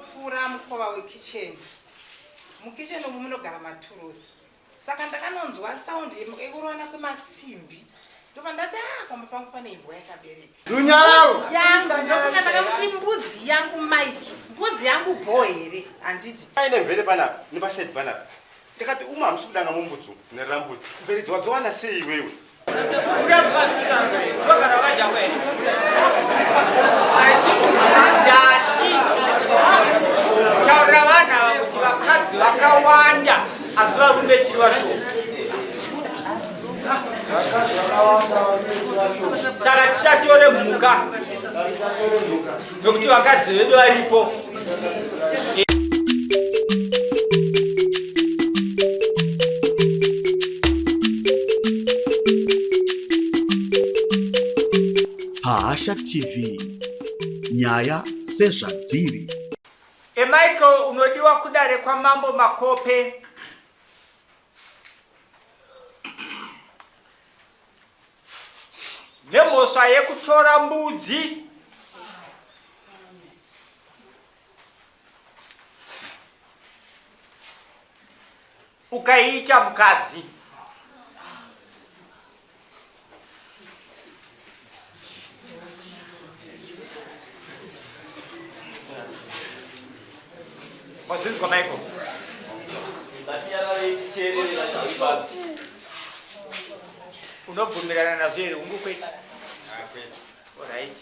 Ndakazonopfuura mukova wekicheni. Mukicheni umu munogara maturusi. Saka ndakanonzwa sound yekurovana kwemasimbi. Ndobva ndati ah pamba pangu pane imbwa yakabereka. Runyararo. Yangu ndofunga ndakamuti mbudzi yangu Mike. Mbudzi yangu bho here handiti. Paine mvere panapa nepaside panapa. Ndakati uma hamusi kudanga mumbudzi umu nerambudzi. Mvere dzawadzowana sei iwewe? Ndati taurira vanhu ava kuti vakadzi vakawanda asi varume tiri vashoma. Saka tisatore mhuka nokuti vakadzi vedu varipo. Pahasha TV nyaya sezvadziri. Emichael unodiwa kudare kwamambo Makope. Nemhosva yekutora mbudzi. Ukaiita mukadzi. Wazvinzwa Michael? Unobvumirana nazvo here hungu kwete? Ah, kwete. Alright.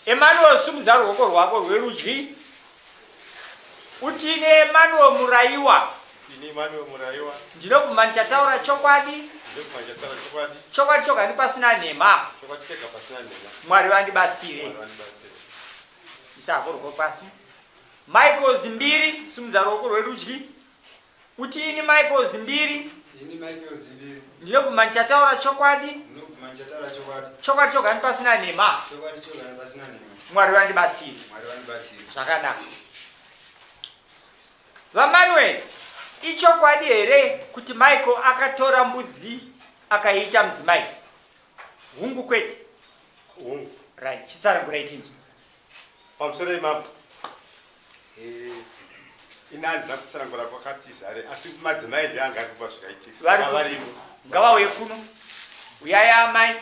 Emmanuel simudza ruoko rwako rwerudyi. Uti ini Emmanuel Murayiwa. Ini Emmanuel Murayiwa. Ndinobvuma ndichataura chokwadi. Ndinobvuma ndichataura chokwadi. Chokwadi choga ndipasina nhema. Chokwadi chega pasina nhema. Mwari vandibatsire. Mwari vandibatsire. Isa hako ruoko pasi. Michael Zimbiri, simudza ruoko rwerudyi. Uti ini Michael Zimbiri. Ini Michael Zimbiri. Ndinobvuma ndichataura chokwadi. Ndinobvuma ndichataura chokwadi. Chokwadi choga pasina nhema. Chokwadi choga pasina nhema. Mwari vandibatsire. Mwari vandibatsire. Zvakanaka. VaManuel, ichokwadi here kuti Michael akatora mbudzi akaiita mudzimai? Hungu kwete. Hungu. Right, chitsanangurai tinzwe. Pamusoro imambo. Eh, ini handina kutsanangura kwakati zare asi madzimai ndiye anga aripo pazvikaitika. Vari varimo. Ngavauye kuno. Uyai amai.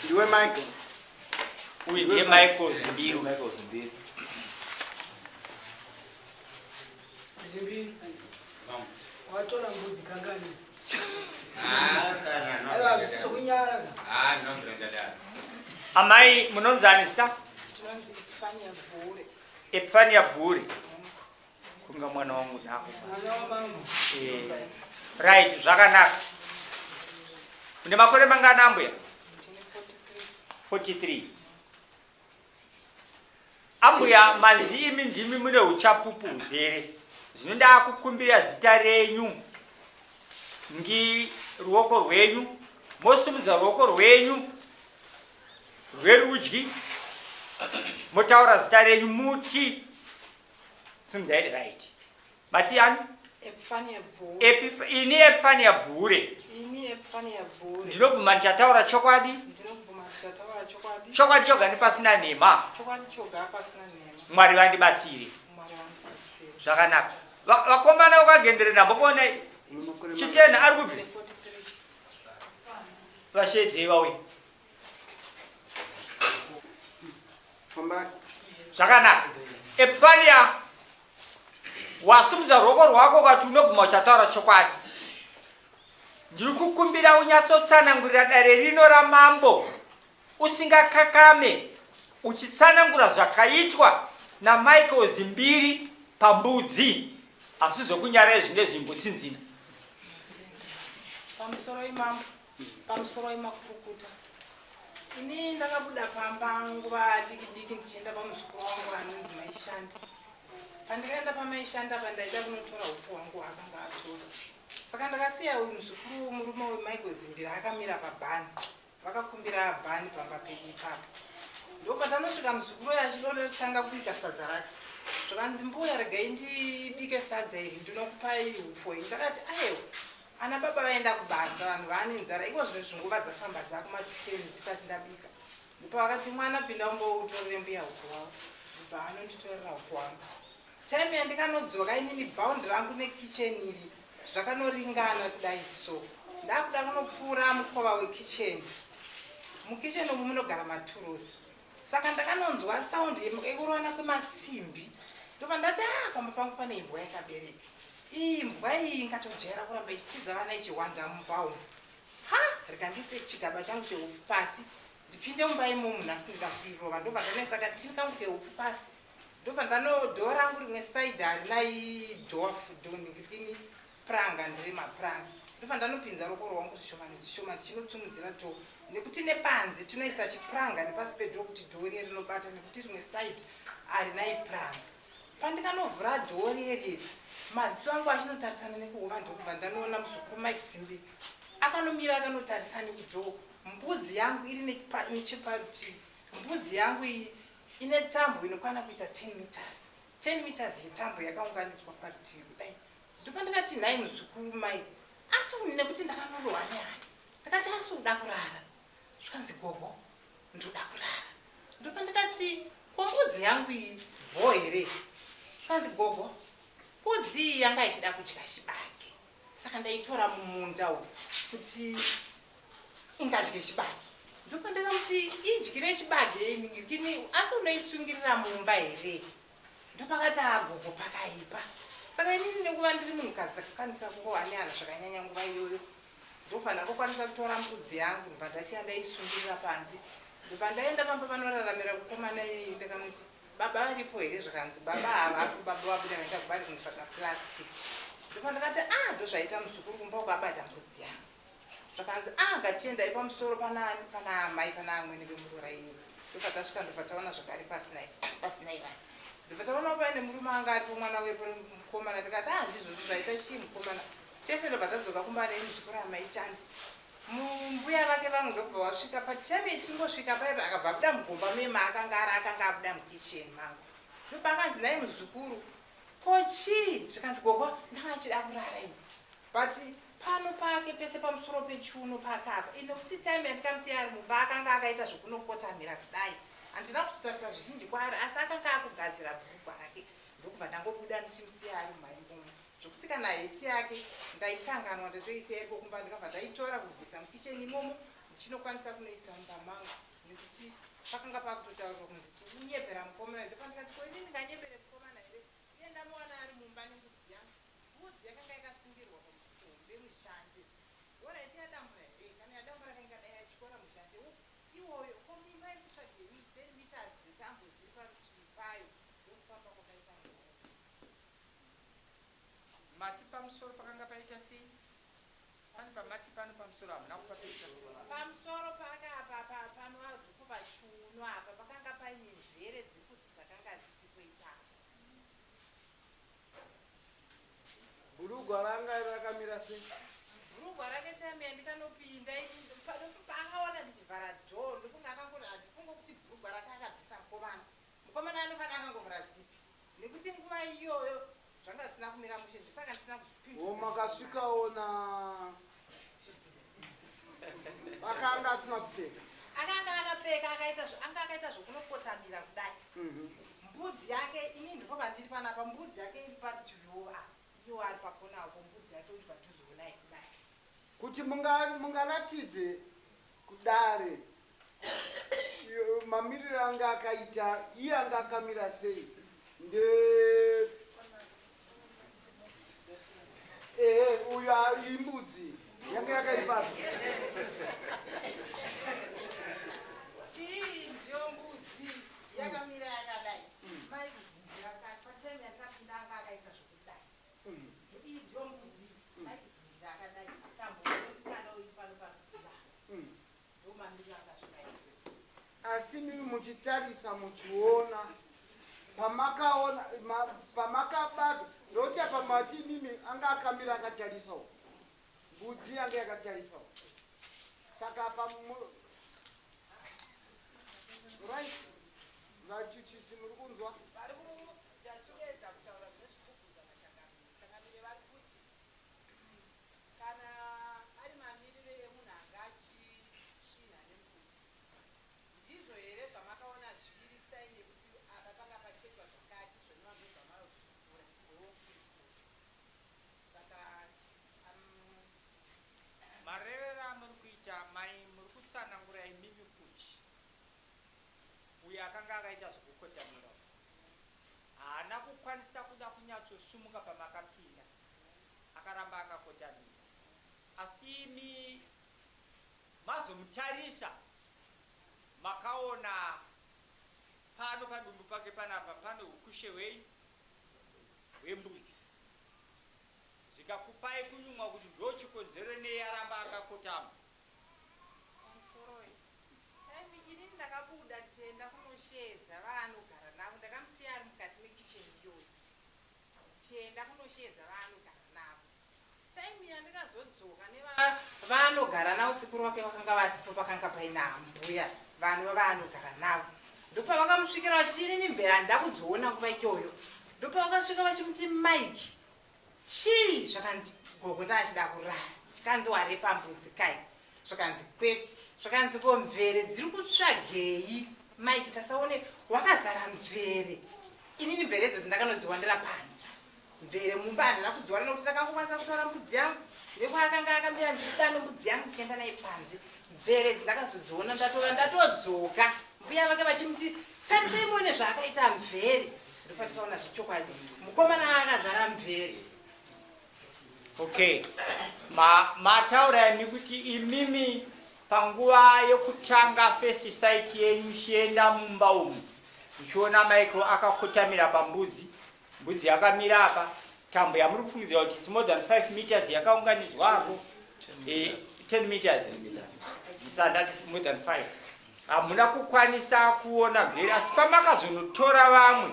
Ndiwe Michael. Uyu ndiye Michael Zimbiru. Michael Zimbiru. Zimbiru. Watora mbudzi kangani? Ah, kana Aiwa zvisisokunyara. Ah, no, ndadaro. Amai munonzani zita? Tinonzi Epifania Bvure. Epifania Bvure. Kunga mwana wangu nako. Mwana wamama. Eh, right, zvakanaka. Une makore mangani ambuya? Ndine 43. 43. Ambuya manzi imi ndimi mune uchapupu huzere. Zvino ndakukumbira zita renyu ngi ruoko rwenyu mosimudza ruoko rwenyu rwerudyi motaura zita renyu muti simudzai right Mati ani? Epifania Bvure. Epif ini Epifania Bvure. Ini Epifania Bvure. Ndinobvuma ndichataura chokwadi. Ndinobvuma ndichataura chokwadi. Chokwadi choga ndipasina nhema. Chokwadi choga pasina nhema. Mwari vandibatsire. Mwari vandibatsire. Zvakanaka. Vakomana ukagenderera nabo kuona Chitena ari kupi? Vashedzei vauye. Zvakanaka. Epifania Wasimudza ruoko rwako ukati unobvuma uchataura chokwadi. Ndiri kukumbira unyatsotsanangurira dare rino ramambo usingakakame uchitsanangura zvakaitwa naMichael Zimbiri pambudzi asi zvokunyara izvi ndezvimbutsinzina. Pamusoro imambo, pamusoro imakurukuta. Ini ndakabuda pamba nguva diki diki ndichienda pamuzukuru wangu anonzi Maishandi. Pandikaenda pamaishanda apa ndaida kunotora hupfu hwangu hwaakanga atora. Saka ndakasiya uyu muzukuru murume uyu Michael Zimbira akamira pabhani. Vakakumbira bhani pamba pedu ipapo. Ndopandanosvika muzukuru uyu achidotanga kubika sadza rake. Zvikanzi mbuya regai ndibike sadza iri ndinokupai hupfu hwenyu. Ndakati ayewa ana baba vaenda kubasa vanhu vaane nzara iko zvino zvinguva dzafamba dzakuma 10 ndisati ndabika. Ndopavakati mwana pinda umboutorere mbuya huku wavo. Ndobva anonditorera huku wangu. Time yandikanodzoka inini bound rangu nekicheni iri zvakanoringana kudai so. Ndakuda kunopfuura mukova wekicheni. Mukicheni umu munogara maturusi. Saka ndakanonzwa sound yekurovana kwemasimbi. Ndobva ndati ah pamba pangu pane imbwa yakabereka. Iyi imbwa iyi ingatojaira kuramba ichitiza vana ichihwanda mumba umu. Ha! Rega ndiise chigaba changu chehupfu pasi ndipinde mumba imomu nhasi ndida kuirova. Ndobva ndanoisa katini kangu kehupfu pasi. Ndobva ndano door rangu rimwe side harina door ndini pranga ndiri mapranga. Ndobva ndanopinza ruoko rwangu zvishoma nezvishoma ndichinotsumudzira door nekuti nepanze tinoisa chipranga nepasi pedoor kuti door riye rinobata nekuti rimwe side harina ipranga. Pandikanovhura door riye riye maziso angu achinotarisana nekuhova ndokubva ndanoona muzukuru Mike Simbi akanomira akanotarisa nekudoor mbudzi yangu iri necheparutivi mbudzi yangu iyi ine tambo inokwana kuita 10 meters 10 meters yetambo yakaunganidzwa parutivi kudai. Ndopandikati nhai muzukuru mai asi nekuti ndakanorohwa nehani ndakati asi uda kurara zvikanzi gogo ndoda kurara. Ndopandikati ko mbudzi yangu iyi bho here zvikanzi gogo mbudzi iyi yanga ichida kudya chibage saka ndaitora mumunda umu kuti ingadye chibage. Ndopandakamuti idyire chibage ningirikini asi unoisungirira mumba here. Ndopakati agogo pakaipa. Saka inini nekuva ndiri munhukadzi ndakakwanisa kungowa nehana zvakanyanya nguva iyoyo. Ndobva ndangokwanisa kutora mbudzi yangu ndobva ndasiya ndaisungirira panze. Ndobva ndaenda pamba panoraramira mukomana iyeye ndakamuti baba varipo here zvakanzi baba havapo baba vabuda vaenda kubari kunotsvaga plastic. Ndopandakati ah ndozvaita muzukuru kumba uko abata mbudzi yangu. Zvakanzi ah ngatiendai pamusoro pana pana amai pana amwene vemuroora iyeye. Ndobva tasvika ndobva taona zvakare pasina pasina ivani. Ndobva taona paine murume anga aripo mwana wepo mukomana ndikati ah ndizvozvo zvaita chii mukomana. Tese ndobva tadzoka kumba nemuzukuru amai Chandi. Mbuya vake vamwe ndokubva vasvika patichave ichingosvika paipa akabva abuda mugomba muye maakanga ari akanga abuda mukitchen mangu. Ndopakanzi nhai muzukuru ko chii zvikanzi gogo ndanga ndichida kurara ini but pano pake pese pamusoro pechiuno pake apa ini nekuti time yandikamusiya ari mumba akanga akaita zvekunokotamira kudai handina kutotarisa zvizhinji kwaari asi akanga akugadzira bhurugwa rake ndokubva ndangobuda ndichimusiya ari mumba imomo zvokuti kana heti yake ndaikanganwa ndatoisiya iko kumba ndikabva ndaitora kubvisa mukicheni imomo ndichinokwanisa kunoisa mumba mangu nekuti pakanga pakutotaurwa kunzi tikunyepera mukomana ndopandikati ko ini ndinganyepere mukomana here iye ndamuwana ari mumba nembudzi yangu mbudzi yakanga yakasungirwa pamukombe mushanje horaiti yadambura here kana yadambura kaingadai yatyora mushanje iwoyo ko mumba yekutsvagei 10 meters dzetambo dziri parutivi payo ndokufamba kwakaita nyaya. Mati pamusoro pakanga paita sei? Pane pamati pano pamusoro hamuna kupapisa. Pamusoro paka apa pano ndipo pachiuno apa pakanga paine mvere dzembudzi dzakanga dziripo ipapo. Bhurugwa ranga rakamira sei? Bhurugwa rake time yandikanopinda paakaona ndichivhara door ndofunga akangoti handifunge kuti bhurugwa rake akabvisa mukomana. Mukomana anofanira akangovhura zipi nekuti nguva iyoyo zvanga zvisina kumira mushe ndosaka ndisina kuzopindura. Makasvikaona akanga asina kupfeka. Akanga akapfeka akaita anga akaita zvokunokotamira kudai. Mbudzi yake ini ndipo pandiri panapa mbudzi yake iri parutiviwo apa iwo ari pakona apo mbudzi yake iri padhuzewo naye kudai. Kuti mungaratidze kudare mamiriro anga akaita iye anga akamira sei nde ehe uyu imbudzi yanga yakaipapi. Iyi ndiyo mbudzi yakamira yakadai. Mai kuzimbira patime yandakapinda anga akaita zvokudai. Iyi ndiyo mbudzi mai kuzimbira akadai. Tambo musikana uyu pano parutivi apa. Ndomamiriro anga zvakaita. Asi mimi muchitarisa muchiona pamakaona pamakabata nokuti apa mati mimi anga akamira akatarisawo mbudzi yanga yakatarisawo saka apa right vachuchisi muri kunzwa vari kutatiedza kutaura zvine zvikubvunza machangamire changamire vari kuti kana ari mamiriro emunhu anga achishinha nembudzi ndizvo Makurukota, mai muri kutsanangura imimi kuti uyo akanga akaita zvekukotamira uyu haana kukwanisa kuda kunyatsosumuka pamakapinda, akaramba akakotamira. Asi imi mazomutarisa makaona pano padumbu pake panapa pane ukushe hwei hwembudzi. Zvikakupai kunyumwa kuti ndochikonzero nei aramba akakotama. Pamusoroi. Time ini ndakabuda ndichienda kunosheedza vaanogara navo ndakamusiya ari mukati mekitchen iyoyo ndichienda kunosheedza vaanogara navo. Time yandikazodzoka nevaanogara navo sekuru vake vakanga vasipo pakanga paina ambuya vanova vaanogara navo ndopavakamusvikira vachiti inini mvera handida kudzoona nguva iyoyo ndopavakasvika vachimuti Mike Chii? Zvakanzi gogo ndaachida kurara. Kanzi warepa mbudzi kai? Zvakanzi kwete. Zvakanzi ko mvere dziri kutsvagei? Mike tasaone wakazara mvere. Inini mvere idzodzo ndakanodziwandira panze. Mvere mumba handina kudziwana nokuti ndakangokwanisa kutora mbudzi yangu nekwaakanga akamira ndichida nembudzi yangu ndichienda naye panze. Mvere idzi ndakazodziona ndatora ndatodzoka. Mbuya vake vachimuti tarisai muone zvaakaita mvere. Ndopatikaona zvechokwadi mukomana akazara mvere. Okay. Ma mataura imi kuti imimi panguva yekutanga first sight yenyu chienda mumba umu uchiona Michael akakotamira pambudzi mbudzi yakamira apa tambo yamuri kufungidzira kuti it's more than 5 meters yakaunganidzwa apo 10 eh, meters musandati more than 5 Hamuna kukwanisa kuona mhere asi pamakazonotora vamwe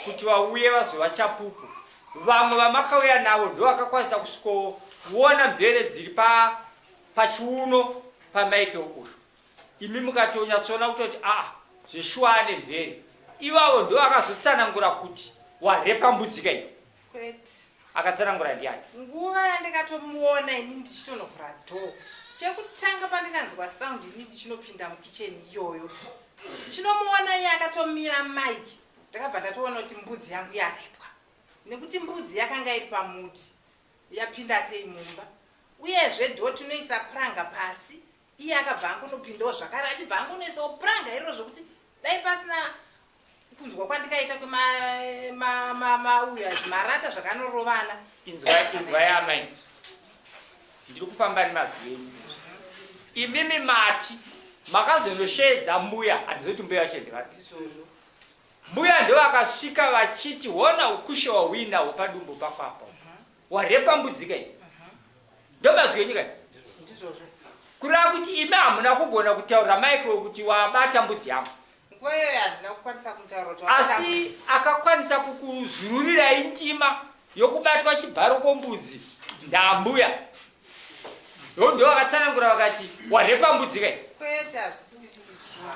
kuti vauye vazova chapupu, vamwe vamakauya navo ndovakakwanisa kusvikoona mhere dziri pa pachiuno paMichael uyu. Imi mukatonyatsoona kutoti aa zveshuwa ane mhere. Ivavo ndovakazotsanangura kuti warepa mbudzi ka iyo. Kwete. Akatsanangura ndiani? Nguva yandikatomuona ini ndichitonovhura door. Chekutanga pandikanzwa sound ini ndichinopinda mukitchen iyoyo. Ndichinomuona iye akatomira Mike. Ndakabva ndatoona kuti mbudzi yangu yarepwa. Nekuti mbudzi yakanga iri pamuti. Yapinda sei mumba? Uyezve door tinoisa pranga pasi. Iye akabva angonopindawo zvakare achibva angonoisawo pranga iroro zvekuti dai pasina kunzwa kwandikaita kwemauya zvimarata zvakanorovana. Inzwai amai, ndiri kufamba nemazwi enyu. Imimi mati makazonosheedza mbuya, handizivi kuti mbuya vacho ndevapi. Mbuya ndovakasvika vachiti hona ukushe wahuinahwo padumbu pako apa. Warepa mbudzi kai? Ndomazwi enyu kai? Ndizvozvo. Kureva kuti imi hamuna kugona kutaurira Michael kuti wabata mbudzi yangu. Nguva iyoyo handina kukwanisa kumutaurira kuti wabata Asi mbudzi. akakwanisa kukuzururirai ndima yokubatwa chibharo kwombudzi ndambuya. Ndo ndo vakatsanangura vakati warepa mbudzi kai? Kwete hazvisiri izvo.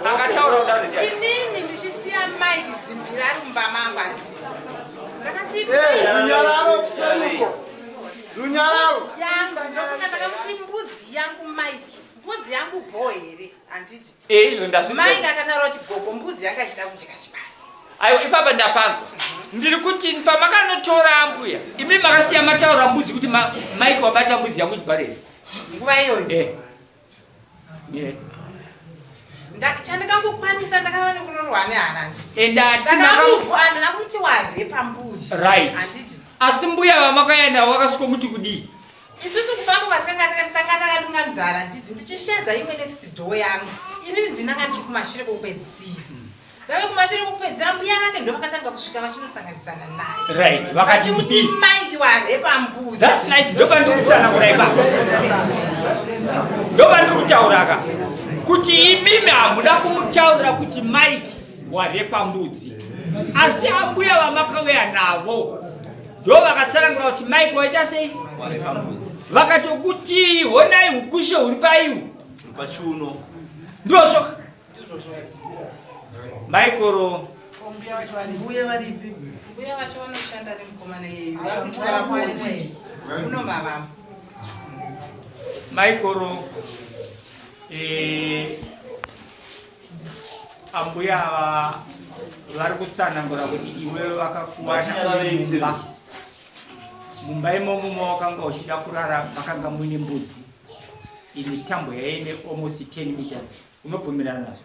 Akataura kudaro ndiani? Inini ndichisiya Mike Zimbira ari mumba mangu handiti. Ndakati Runyararo kuseruko. Runyararo. yangu ndofunga ndakamuti mbudzi yangu Mike. Mbudzi yangu bho here handiti. Eh izvo ndazvinzwa. Mike akataura kuti gogo mbudzi yanga ichida kudya chibage. Aiwa ipapa ndapanzwa. Ndiri kuti pamakanotora ambuya imi makasiya mataura mbudzi kuti ma, Mike wabata mbudzi yangu chibharo here? Nguva iyoyo. Eh. Mire. Chandakangokwanisa ndakava nekunorwa nehana handiti. Enda ati Ndakamuvu handina kumuti warepa mbudzi. Right. Handiti. Asi mbuya vamakauya navo vakasvikomuti kudii? Isusu kufamba kwatikanga takatanga takadungamidzana nditi ndichisheedza imwe next door yangu. Inini ndinanga ndiri kumashure kwekupedzisira. Ndave kumashure kwekupedzisira mbuya vake ndovakatanga kusvika vachinosanganidzana naye. Right, vakati Vachimuti kudii? Mike warepa mbudzi. That's nice. Ndopandiri kutsanangura ipapo. Ndopandiri kutaura ka kuti imimi hamuna kumutaurira kuti Mike warepa mbudzi. Asi ambuya vamakauya navo ndo vakatsanangura kuti Mike waita sei? Vakatokuti honai ukushe huri paiwu. Pachiuno. Ndozvo. Michael Mbuya varipi? Mbuya vacho vanoshanda nemukomana iyeyu. Vari kutyora kwamwe. Unomavamba. Michael eh ambuya ava vari kutsanangura kuti iwe vakakuwana uri mumba. Mumba imomo mawakanga uchida kurara makanga muine mbudzi ine tambo yaine almost 10 meters. Unobvumirana nazvo?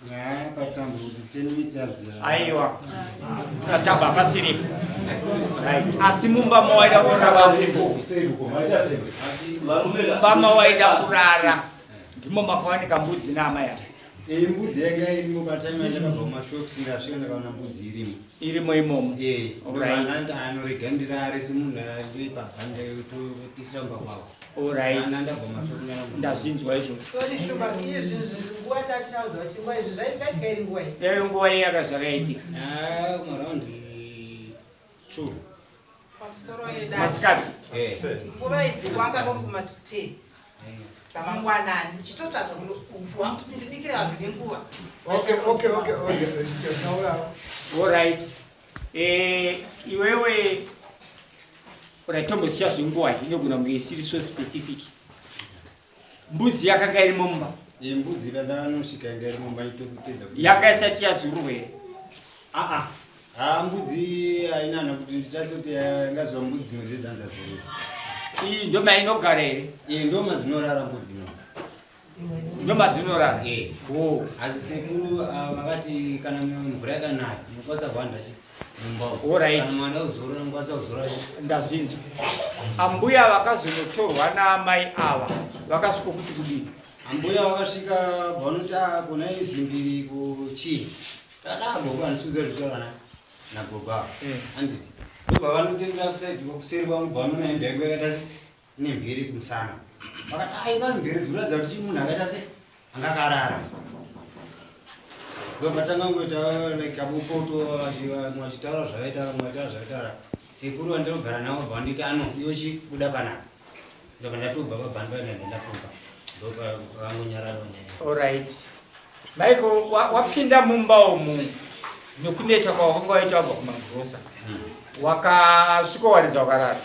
Nyaya patambo kuti 10 meters. Aiwa, patambo hapasiripo. Right. Asi mumba mawaida kurara mune mbudzi. Mumba mawaida kurara ndimo makawanika mbudzi naamai ava. Iyi mbudzi yanga irimo patime yandakabva kumashops, ndasvika ndakaona mbudzi irimo. Irimo imomo. Eh. Alright. Ndovanati anorega ndirare semunhu ari pabhande topisira mumba kwavo. Alright. Sana ndabva kumashops ndakaona. Ndazvinzwa izvozvo. Sorry Shumba, izvi nguva tatinauziva kuti nguva izvi zvaitika iri nguva iyi. Yaive nguva iya zvakaitika. Ah, kumaraundi 2. Pamusoro yedare. Masikati. Eh. Nguva idzi kwanga kwakuma to 10 dzamangwanani ndichitotsvaga upfu hwangu kuti ndibikire vanhu nenguva. Okay. Taura. Alright. Iwewe alright, tombosiya zvenguva inogona kunge isiri so specific. Mbudzi yakanga iri mumba. Iyi mbudzi randanosvika yanga iri mumba itopedza. Yanga isati yazurwa here? Ah ah. Ha, mbudzi haina kuti ndichase kuti yangaziva mbudzi dzimwe dzedzanza zurwa. Iyi ndo mainogara here? Iyi ndo madzinorara mbudzi ino. Ndo madzinorara? Eh. Oh. Asi sekuru vakati kana mvura yakanaya unokwanisa kuhanda chi mumba umu. Alright. Kana mwana uzorora unokwanisa kuzorora chi. Ndazvinzwa. Ambuya vakazonotorwa naamai ava vakasvika kuti kudini? Ambuya vakasvika vanoti ah, kuna izimbiri kuchii. Takagogo handisi kuziva zvitaura nagogo ava. Handiti. Ndobva vanotendera kusaidi kuseri kwangu bva vanoona hembe yangu yakaita se ine mvere kumusana. Vakati ai pane mvere dzikuratidza kuti chii munhu akaita se angakarara. Ndobva tanga kungoita like kabupoto vamwe vachitaura zvavaitaura, vamwe vachitaura zvavaitaura. Sekuru vandinogara navo bva vanditi ano iwe chibuda panapa. Ndobva ndatobva pabhandi paina ndafunga. Ndobva vangonyarara nyaya. Alright. Michael, wapinda mumba umu nokuneta kwawakanga waita wabva kumagrosa. Wakasvikowaridza wakarara.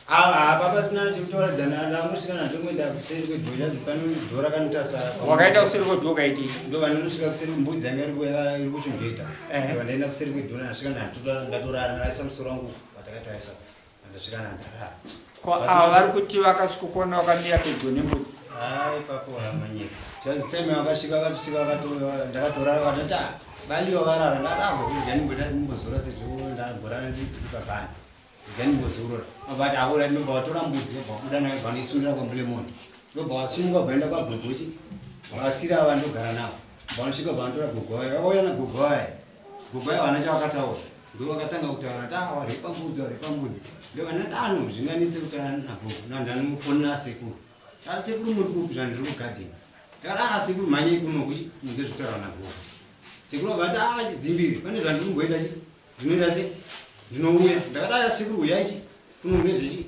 Apa pasina chekutoradzana, ndangosvika ndandongoenda kuseri kwedhoo chazi pano dhoo rakanotasa. Wakaenda kuseri kwedhoo ukaitei? Ndobva ndanosvika kuseri, mbudzi yanga iri kuchimubhedha. Ndobva ndaenda kuseri kwedhoo, ndasvika ndatorara, ndaisa musoro wangu patakatarisa, ndasvika ndandarara. Ko ava vari kuti vakasvikokuona wakamira pedyo nembudzi. Ah, ipapo hamanyika. Chazi time vakasvika vakatosvika ndakatorara vakati ah, bali wakarara ndadabo kuti ndimbozora sezvo ndagorara ndiri pabhani. Ndimbozorora. Vati avora ndobva vatora mbudzi ndobva vabuda nayo vanoisundira kwamulemoni. Ndobva vasumuka vaenda kwagogo chi vasiri ava ndogara navo. Vanosvika vanotora gogo vaya vakauya nagogo vaya. Gogo vaya havana chavakataura. Ndo vakatanga kutaura kuti ah, warepa mbudzi, warepa mbudzi. Ndobva ndati ano zvinganetse kutaura nagogo. Ndanofonera sekuru. Ndati sekuru muri kupi? Zvandiri kugadheni. Ndakati ah, sekuru mhanyei kuno kuchi munze zvekutaura nagogo. Sekuru vakati ah, chizimbiri pane zvandiri kumboita chi ndinoita se ndinouya. Ndakati ah, sekuru uyai chi kuno ndezvechi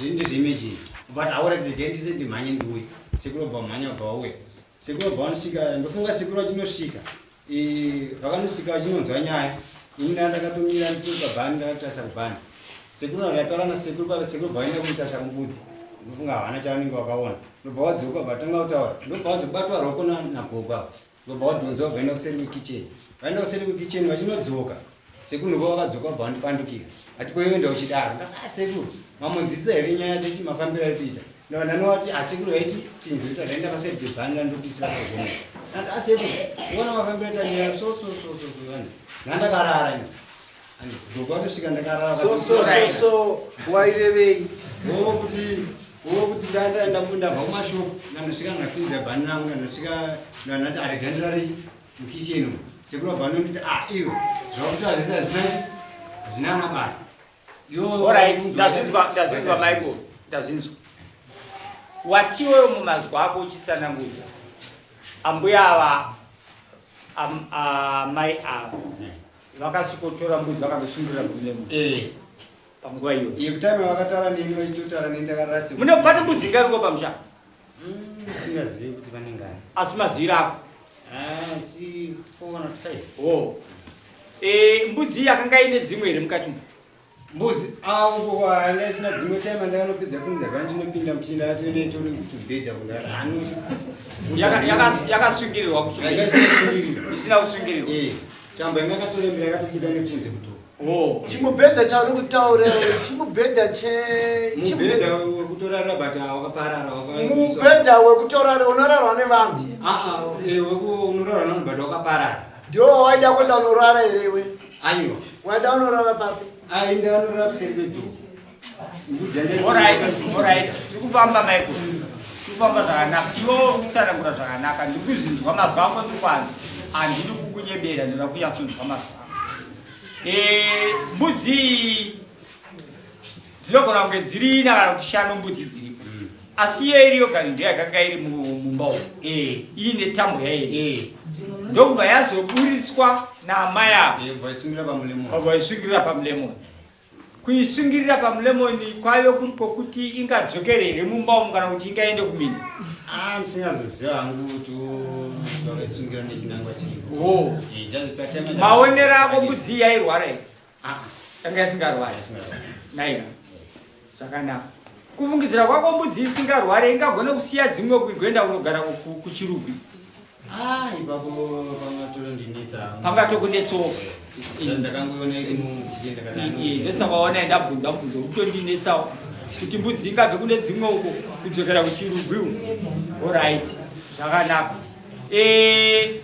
ndezveimagine. But aura kuti regai ndise ndimhanye ndiuye. Sekuru vabva vamhanya vabva vauya. Sekuru vabva vanosvika, ndofunga sekuru vachinosvika. Vakanosvika vachinonzwa nyaya. Ini ndakatomira ndiri pabhani ndakatarisa kubhani. Sekuru ndataura nasekuru papa sekuru vaenda kunotarisa kumbudzi. Ndofunga havana chavanenge vakaona. Ndobva vadzoka vatanga kutaura. Ndobva vazobatwa roko nagogo apa. Ndobva vadhonzwa vaenda kuseri kwekicheni. Vaenda kuseri kwekicheni vachinodzoka. Sekuru ndobva vakadzoka vabva vandipandukira. Ati koenda uchidaro. Ndakati ah, sekuru mamunzwisisa here nyaya yacho chi mafambiro ari kuita. Ndobva ndanovati ah, sekuru vaiti tinzwe ndaenda paseri pebhani ndandopisira pazvene. Ndati ah, sekuru uona mafambiro aita nyaya so so so so so ani. Ndandakarara ini. Ani gogo atosvika ndakarara. So so so so wairevei? Wokuti ndaenda ndabva kumashopu ndanosvika ndakwinza bhani rangu ndanosvika ndati arega ndirare mukicheni umu. Sekuru vabva vanonditi ah, iwe zvakuti hazvisi hazvina chi hazvina ana basa. Iwe Alright, ndazvinzwa, ndazvinzwa Michael, ndazvinzwa. Watiwewo mumazwi ako uchitsanangudza ambuya ava amai ava vakasvikotora mbudzi vakandosungirira mbudzi Eh. panguva iyoyo. Iyo time vakataura neni vachitotaura neni ndakarara sekuru. Mune pane mbudzi ingariko pamusha? Singazivi kuti pane ngani. Asi mazira ako? Ah, si 4 kana 5. Oh. Mbudzi iyi yakanga ine dzimwe here mukati umu? Mbudzi uko kwanga isina dzimwe. Time andakanopedza kunze kwanjinopinda muchinda atoine tubhedha kundati ano. Yakasungirirwa Yanga isina kusungirirwa. Isina kusungirirwa. Eh, tambo yanga yakatorembera yakatobuda nekunze kuto. Oh. Chimubhedha chauri kutaura chimubhedha che Mubhedha wekutorara but wakaparara. Mubhedha wekutorara unorarwa nevanhu. Ah ah, eh, unorarwa nevanhu but wakaparara. Ndiwo waida kuenda unorara here iwe? Aiwa. Waida unorara papi? Ai ndanorara kuseri kwedhoo. Mbudzi yanga Alright, alright. Tiri kufamba Michael. Tiri kufamba zvakanaka. Iwe uri kutsanangura zvakanaka. Ndiri kuzvinzwa mazwi ako ndiri kwanzi. Handidi kukunyebera ndinoda kunyatsonzwa mazwi ako. Eh, mbudzi iyi dzinogona kunge dziri ina kana kuti shanu mbudzi dziripo. Asi iyo iri yoga ndiyo yakanga iri mumba umu. Eh. Iine tambo yayo. Eh. Ndokubva yazoburitswa naamai ava. Eh, vaisungirira pamulemon. Vaisungirira pamulemon. Kuisungirira pamulemoni kwaive kuri kwokuti ingadzokere here mumba umu kana kuti ingaende kuminda? Ah, ndisingazoziva hangu kuti vakaisungira nechinangwa chii. Oh. Eh, just patema. Maonero ako mbudzi iyi yairwara here? Ah, Yanga isingarwari. isingarwari. Naiwa. Zvakanaka. Kufungidzira kwako mbudzi isingarware ingagona kusiya dzimwe kugoenda kunogara kuChirugwi. Ah, ipapo pangatondinetsa. Pangatokunetsawo. Ndakangoona iri mukicheni ndakadaro. Ndosaka waona ndabvunza mubvunzo kutondinetsawo kuti mbudzi ingabve kune dzimwe uko kudzokera kuChirugwi uko. Alright, zvakanaka. Eh,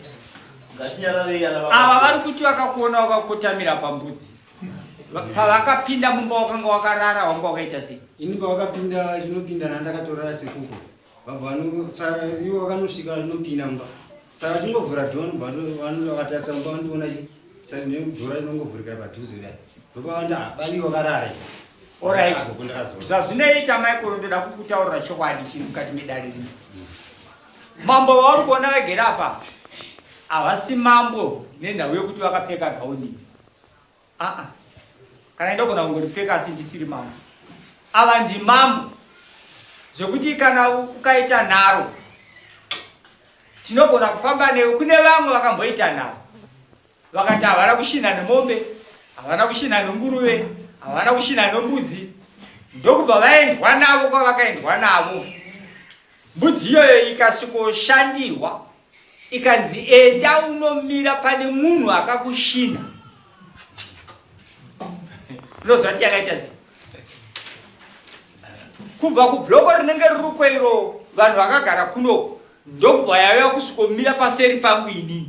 Ngatinyararei ana baba. Ava vari kuti vakakuona wakakotamira pambudzi. Pavakapinda mumba wakanga wakarara wanga wakaita sei? Ini pavakapinda chinopinda nandakatorara sekuko. Vabva vano saka ivo vakanosvika vanopinda mumba. Saka vachingovhura dhoo vanobva vakatarisa mumba vanondiona chi saka nedhoo rinongovhurika padhuze kudai. Ndopavanda bali wakarara. Alright. Agogo ndakazora. Zvazvinoita Michael ndoda kukutaurira chokwadi chiri mukati medare rino. Mambo vauri kuona vagere apa havasi mambo nenhau yekuti vakapfeka gauni iri. Aa, kana ndogona kungoripfeka asi ndisiri mambo. Ava ndimambo zvekuti kana ukaita nharo tinogona kufamba newe. Kune vamwe vakamboita nharo vakati havana kushina nemombe, havana kushina nenguruve, havana kushina nembudzi, ndokubva vaendwa navo kwavakaendwa navo. Mbudzi iyoyo ikasvikoshandirwa ikanzi enda unomira pane munhu akakushina. Unoziva kuti yakaita sei? Kubva kubhloko rinenge riri uko iro vanhu vakagara kunoko ndokubva yauya kusvikomira paseri pangu inini.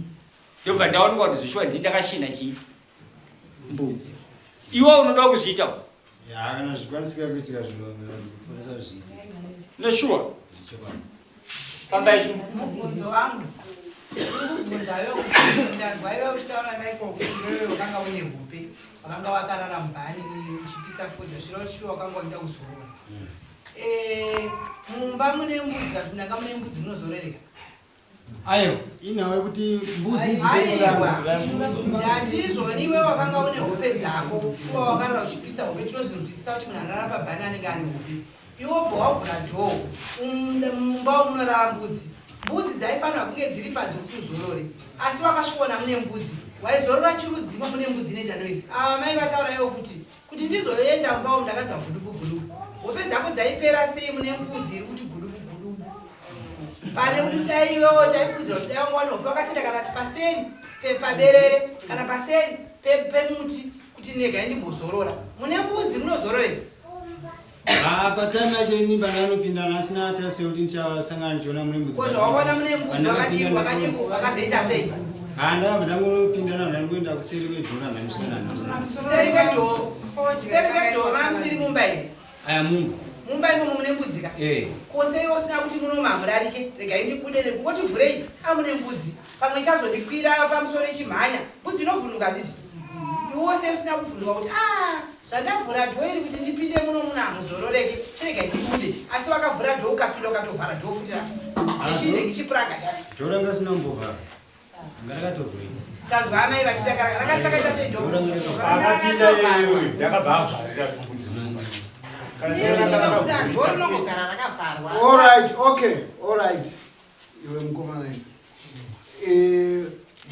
Ndobva ndaonekwa kuti zveshuwa ndini ndakashina chii? Mbudzi. Iwe unoda kuzviita ku? Ya, kana zvikwanisika kuitika zvinokwanisa zviite. Neshuwa. Zvechokwadi. Fambai shumba. Mubvunzo wangu ndikubvunza iwe kuti ndanzwa iwe uchitaura Michael kuti iwewe wakanga une hope wakanga wakarara mubhani uchipisa fodya zviro shuwa wakanga waida kuzorora. Eh, mumba mune mbudzi kana kuti ndanga mune mbudzi munozorereka? Aiwa, inhau yekuti mbudzi idzi pekutanga. Ndati izvoni iwe wakanga une hope dzako shuwa wakarara uchipisa hope tinozvinzwisisa kuti munhu anorara pabhani anenge ane hope. Iwe wobva wavhura dhoo mumba munorara mbudzi. Mbudzi dzaifanira kunge dziri panze kuti uzorore asi wakasvikoona mune mbudzi waizorora chirudzimo mune mbudzi inoita noise. Ava mai vataura ivo kuti kuti ndizoenda mumba umu ndakanzwa gudubu gudubu. Hope dzako dzaipera sei mune mbudzi iri kuti gudubu gudubu? Pane kuti dai iwewo taifungidzira kuti dai wanga wane hope wakatenda kana kuti paseri paberere kana paseri pemuti kuti negai ndimbozorora. Mune mbudzi munozororei? Ah, patime yacho ini pandanopinda nhasina tarisi yekuti ndichasangana ndichiona mune mbudzi. Ko zvawaona mune mbudzi wakadii wakadii wakazoita sei? Ah, ndakabva ndangonopinda navo ndangoenda kuseri kwedhora ndandisvika ndanhoro. Kuseri kwedhoo. Kuseri kwedhoo mamusiri mumba here? Aya mumba. Mumba imomo mune mbudzi ka? Eh. Ko sei usina kuti muno mamurarike regai ndibude nekungoti vhurei amune mbudzi pamwe ichazondikwira pamusoro ichimhanya mbudzi inovhunduka handiti? Iwe sei usina kuvhunduka kuti ah zvandavhura dhoo iri kuti ndipinde muno muno hamuzororeke chiregai ndibude asi wakavhura dhoo ukapinda ukatovhara dhoo futi racho nechinenge chipuranga chacho. Dhoo ranga risina kumbovhara. Anga rakatovhurika. Tanzwa amai vachitaka rakatsakaita sei dhoo? Dhoo ranga rakatovhara. Akapinda iyoyo yakabva avharira mbudzi. Dhoo rinongogara rakavharwa. All right, okay, all right. Iwe mukomana iwe. Eh,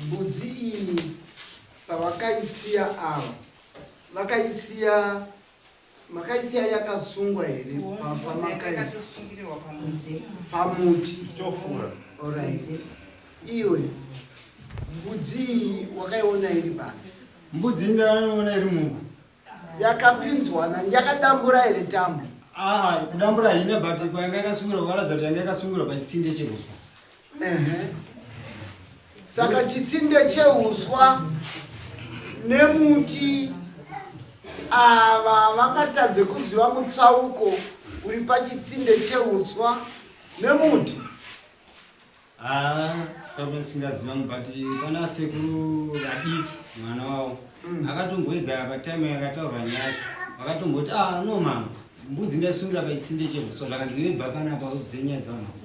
mbudzi iyi pavakaisiya ava vakaisiya makaisiya yakasungwa here Yakatosungirirwa pamuti. pamuti? Tofura. Alright. Iwe mbudzi iyi wakaiona iri papi? Mbudzi ndakaona iri mumba. Yakapinzwa nani? Yakadambura here tambo? Ah, kudambura haina but kwanga yakasungirwa kuvaratidza kuti yanga yakasungirwa pachitsinde chehuswa. Ehe. Saka chitsinde chehuswa nemuti ava vakatadze kuziva mutsauko uri pachitsinde chehuswa nemuti. Ah, tanga ndisingaziva but pana sekuru vadiki mwana wavo akatomboedza patime yakataurwa nyaya yacho vakatomboti ah no mama mbudzi ndaisungira pachitsinde chehuswa zvakanzi iwe bva panapa uzive nyaya dzavanhu vakuru.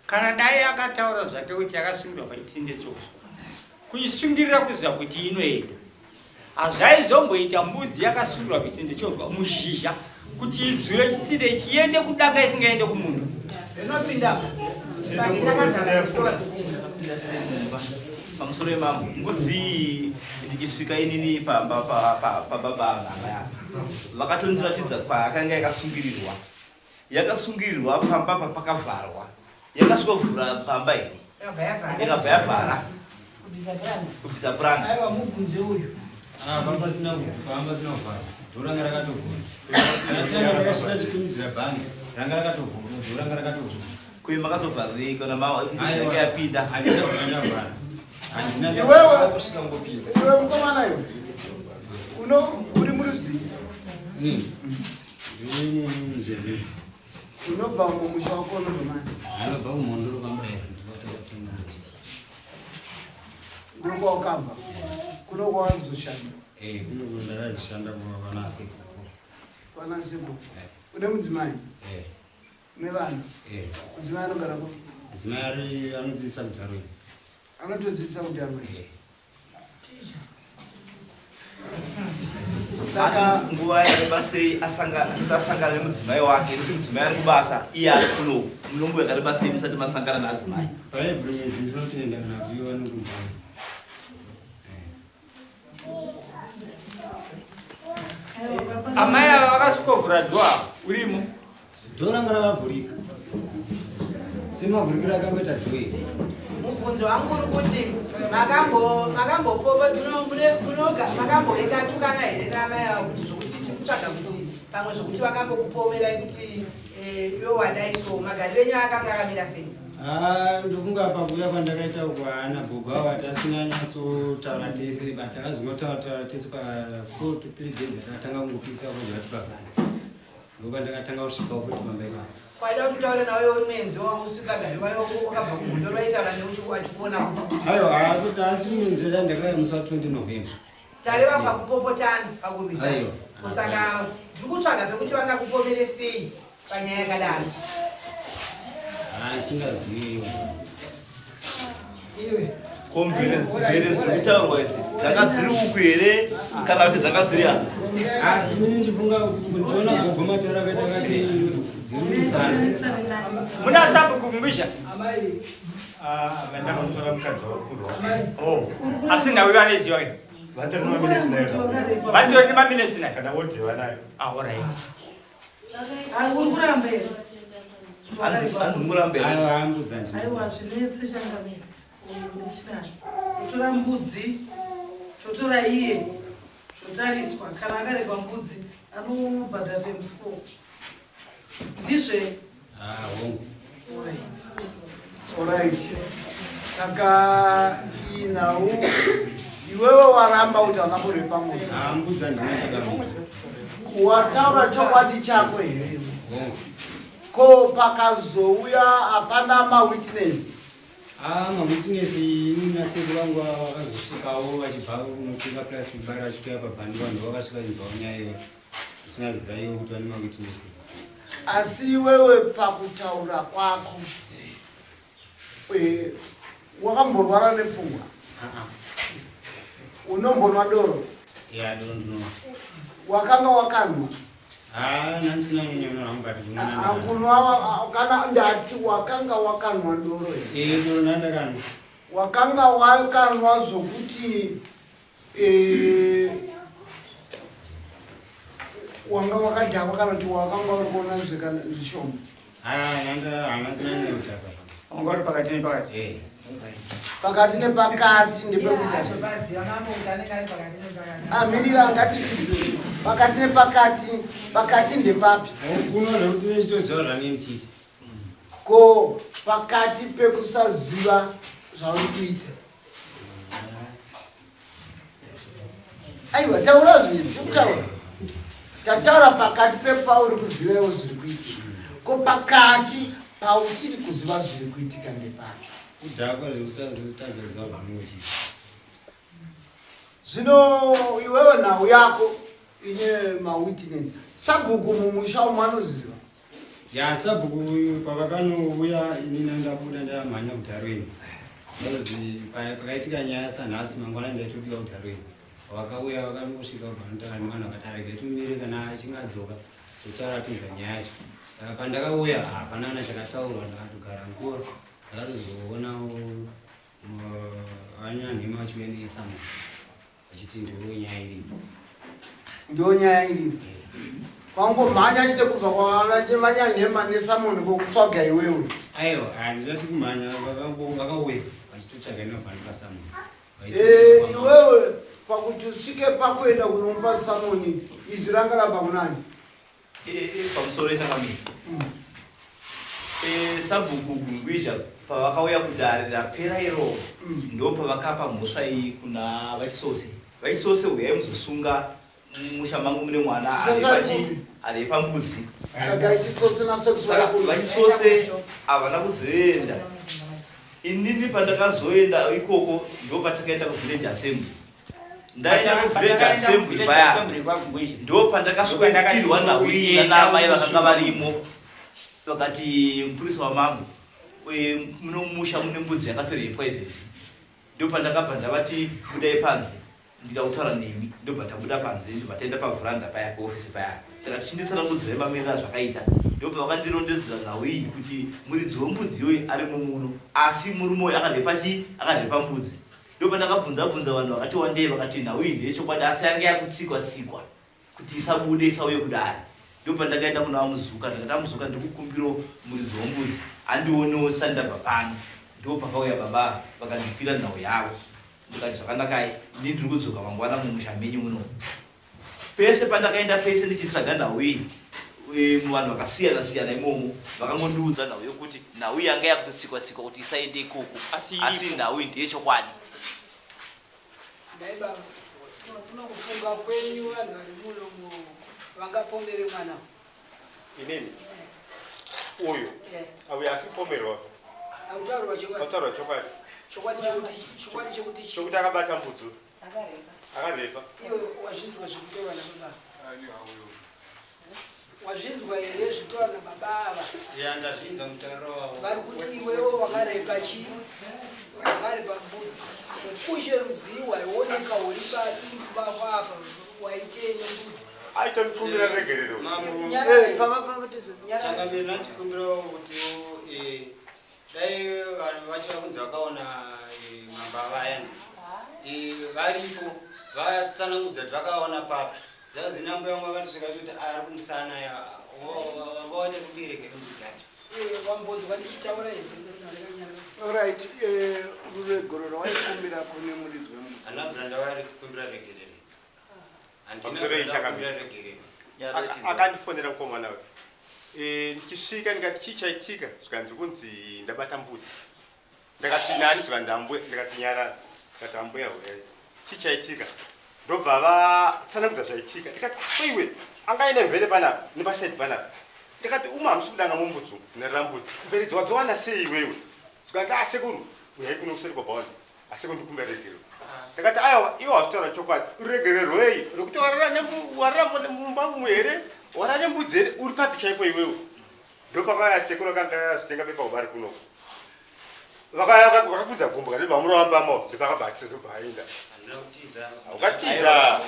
Kana dai akataura zvake kuti yakasungirwa pachitsinde cheuswa, kuisungirira kuziva kuti inoenda. Hazvaizomboita mbudzi yakasungirwa kuchitsinde cheuswa muzhizha kuti idzure chitsinde ichiende kudanga isingaende kumunda. Inopinda chibage chakazara nesora. Pamusoro yemambo, mbudzi iyi ndichisvika inini pamba pababa ava apa vakatondiratidza kwayakanga yakasungirirwa. Yakasungirirwa pamba papakavharwa. Yakasvikovhura pamba here? Yakabva yavhara. Kubvisa puranga. Aiwa mubvunze uyu. Ah, pamba pasina pamba pasina kuvhara. Dhoo ranga rakatovhura. Kana tanga ndakasvika chikumidzira bhani, ranga rakatovhura, dhoo ranga rakatovhura. Kuyi makazovharirei kana ma yanga yapinda? Handina kubva ndavhara. Handina Iwewe kusvika ngopinda. Iwe mukomana iwe. Uno uri murudzii? Ndiri muzeze. Unobva mumusha wako unobva mani? Anobva kumhondoro kwambaira. Ndokwawakabva. Kuno kwawazoshanda. Eh, kuno ndakazishanda kwana sekuru. Kwana sekuru. Une mudzimai? Eh. Une vana? Eh. Mudzimai anogara kupi? Mudzimai ari anodzidzisa kuDarwin. Anotodzidzisa kuDarwin. Eh. Saka nguva yakareba sei asati asangana nemudzimai wake nekuti mudzimai ari kubasa iye ari kuno munonguva yakareba sei musati masangana naadzimai? Paevery mwedzi ndinotoenda kana kuti vanongobva. Amai ava vakasvikovhura dhoa urimo. Dhoo ranga rakavhurika. Semavhurikiro akangoita dhoo iri. Mubvunzo wangu uri kuti makambo makambopopo munoga makamboekatukana here naamai ava kuti zvokuti tiri kutsvaga kuti pamwe zvokuti vakambokupomerai kuti eh, iwe wadai so magariro enyu akanga akamira sei? Ah, ndofunga pakuuya kwandakaita uku haana gogo ava tasina nyatsotaura tese but takazongotaura taura tese pa 4 to 3 days takatanga kungopisa kwanje vati pabani. Ndopandakatanga kusvikawo futi pamba ipapo. Kwaida kuti utaure nawe uri muenzi wausingagari wayo wakabva kumhondoro vaitaura newe achikuona. Aiwa, akuti asi muenzi wega ndakauya musi wa 20 November. Tareva pakupopotana pakurwisana. Aiwa. Saka ndiri kutsvaga pekuti vangakupomere sei panyaya yakadaro. Ah, ndisingazivi. Iwe. Ko mvere mvere dziri kutaurwa idzi dzanga dziri uku here kana kuti dzanga dziri apa? Ah, inini ndichifunga ndichiona gogo mataura akaita akati dziri kumusana. Muna sabhuku kumbizha. Amai. Ah, vaenda kunotora mukadzi wakurwa. Oh. Asi nhau vanoiziva ke? Vatori nemaminitsi nayo. Vatori nemaminitsi nayo. Kana audio vanayo. Ah, all right. Uri kuramba here? Hanzi mukuramba here? Aiwa, ambudza ndini. Aiwa, zvinetse changamire. Ndichinani. Totora mbudzi, totora iye, totariswa. Kana akaregwa mbudzi, anobhadhara times 4. Ndizve? Ah, hongu. Alright. Alright. Saka iyi nhau iwewe waramba kuti hauna kurepa munhu. Ah, mbudzi handina chakaramba. Wataura chokwadi chako here? Hongu. Ko pakazouya hapana mawitness? Ah, mawitness ini nasekuru vangu vakazosvikawo vachibva kunotenga plastic bar vachitouya pabhandi vanhu vakasvika inzwawo nyaya iyoyo. Isina ziva iwo kuti vane mawitness. Asi iwewe pakutaura kwako eh, wakamborwara nepfungwa? Unombonwa doro? Yeah, doro ndinonwa. Wakanga wakanwa? Ah, ndandisina kunyanya hangu but kunwa Ah, kunwa kana ndati wakanga wakanwa doro here? Eh, doro ndandakanwa. Wakanga wakanwa zvokuti eh, wanga wakadhakwa kana kuti wakanga uri kuona zvishoma? Ah, nanda hana sina kudhakwa. Wanga uri pakati nepakati. Eh. Pakati nepakati ndepekuita amirira angati pakati nepakati pakati ndepapi? Kuno zvekuti nechitoziva zvanini ndichiita. Ko pakati pekusaziva zvauri kuita. Aiwa taura zvinhu tikutaura. Tataura pakati pepauri kuziva iwo zviri kuitika. Ko pakati pausiri kuziva zviri kuitika ndepapi? Kudhakwa zvekusazotadza kuziva zvaunenge uchiita. Zvino iwewe nhau yako ine mawitness. Sabhuku mumusha umu anoziva. Ya sabhuku uyu pavakanouya inini ndabuda ndamhanya kudharweni. Ndazi pakaitika nyaya sanhasi mangwana ndaitodiwa kudharweni. Vakauya vakangosvika kubva mwana vakati arege tumire kana achinge adzoka totaura tinzwa nyaya yacho. Saka pandakauya hapana na chakataurwa ndakatogara nguva ndakatozoona vanyanhema vachiuya nesamu vachiti ndiwo nyaya iripo. Ndiwo nyaya iripo. Kwangomhanya chete kubva kwavanyanhema nesamoni kokutsvaga iwewe. Aiwa handingati kumhanya vakauya vachitotsvaga inobva nepasamoni. Eh, iwewe pakuti usvike pakuenda kunomupa samoni izwi ranga rabva kunani? Eh, eh, pamusoro yesangamiri sabhuku Gungwizha pavakauya kudare rapera iro ndo pavakapa mhosva iyi kuna VaChisose. VaChisose, uyai muzosunga musha mangu mune mwana arepa mbudzi. Saka Chisose Saka VaChisose havana kuzoenda. Inini pandakazoenda ikoko ndo patakaenda kuvillage assembly. Ndaenda kuvillage assembly paya ndo pandakasvikopirwa nhau iyi nana vakanga varimo vakati mupurisa wamambo muno musha mune mbudzi yakatorepwa izvezvi. Ndo pandakabva ndavati budai panze ndida kutaura nemi. Ndobva tabuda panze ndobva taenda pavhuranda paya paofisi paya takati chinditsanangudzirai mamiriro azvakaita. Ndobva vakandirondedzera nhau iyi kuti muridzi wembudzi iyoyi arimo muno asi murume uyu akarepa chii akarepa mbudzi. Ndopandakabvunza bvunza vanhu vakati wandei vakati nhau iyi ndeyechokwadi asi yange yakutsikwa tsikwa kuti isabude isauye kudare. Ndopandakaenda kuna VaMuzuka ndikati aMuzuka ndikukumbiro muridzi wembudzi andionewo ndisati ndabva pano. Ndopakauya baba vakandipira nhau yavo ndikati zvakanakai ini ndiri kudzoka mangwana mumusha menyu muno. Pese pandakaenda pese ndichitsvaga nhau iyi muvanhu vakasiyana siyana imomo vakangondiudza nhau yokuti nhau iyi yanga yakutotsikwa tsikwa kuti isaende ikoko asi nhau iyi ndeyechokwadi. Nhai baba, kufunga kwenyu vanhu vari muno vangapomere mwana? Inini? Uyu? Auya asi kupomerwa. Akutaurwa chokwadi. Akutaurwa chokwadi. Chokwadi chekuti chokwadi chekuti chokuti akabata mbudzi. Akarepa. Iwe wazvinzwa zvikutorwa nababa. Wazvinzwa here zvikutorwa nababa ava? Ya ndazvinzwa mutauriro wavo. Vari kuti iwewe wakarepa chii? Wakarepa mbudzi. Kushe rudzii waioneka uri pasi apa waitei nembudzi? Aitondikumbira regerero. Changamire ndachikumbirawo kuti dai vanhu vacho vakunzi vakaona mambava ayani varipo vatsanangudza kuti vakaona papi. Zazina mbuya vangu vakatosvika kuti ari kumusana wanga waita kubereka mbudzi yacho. Wambonzwa ndichitaura here? Alright, ruregerero rwaikumbira kune muridzi wembudzi. Handina kubvira ndavakumbira regerero. Handina Pamusoro kubvira yechangamire. ndakumbira regerero. Akandifonera mukomana uyu. Ndichisvika ndikati chii chaitika zvikanzi kunzi ndabata mbudzi. Ndakati nani zvikanzi ambuya ndikati nyarara. Ndikati ambuya huyai. Chii chaitika? Ndobva vatsanangudza zvaitika. Ndikati iwe anga aine mvere panapa nepasaidi panapa. Ndikati umwe hamusi kudanga mumbudzi umu nerera mbudzi. Mvere idzi wadzowana sei iwewe? Zvikanzi ah sekuru uyai kuno kuseri kwabhaunda. Asi kundikumbira regerero. Ndakati aiwa iwe wazvitaura chokwadi. Ruregererwei? Rekuti warara warara mumba umu here? Warara nembudzi here? Uri papi chaipo iwewe? Ndopakauya sekuru akanga azvitenga bepa ubari kunoko. Vakauya vakakudza gumbo kati vamurova mbama ndopakabva atiza ndobva aenda. Handina kutiza. Ukatiza.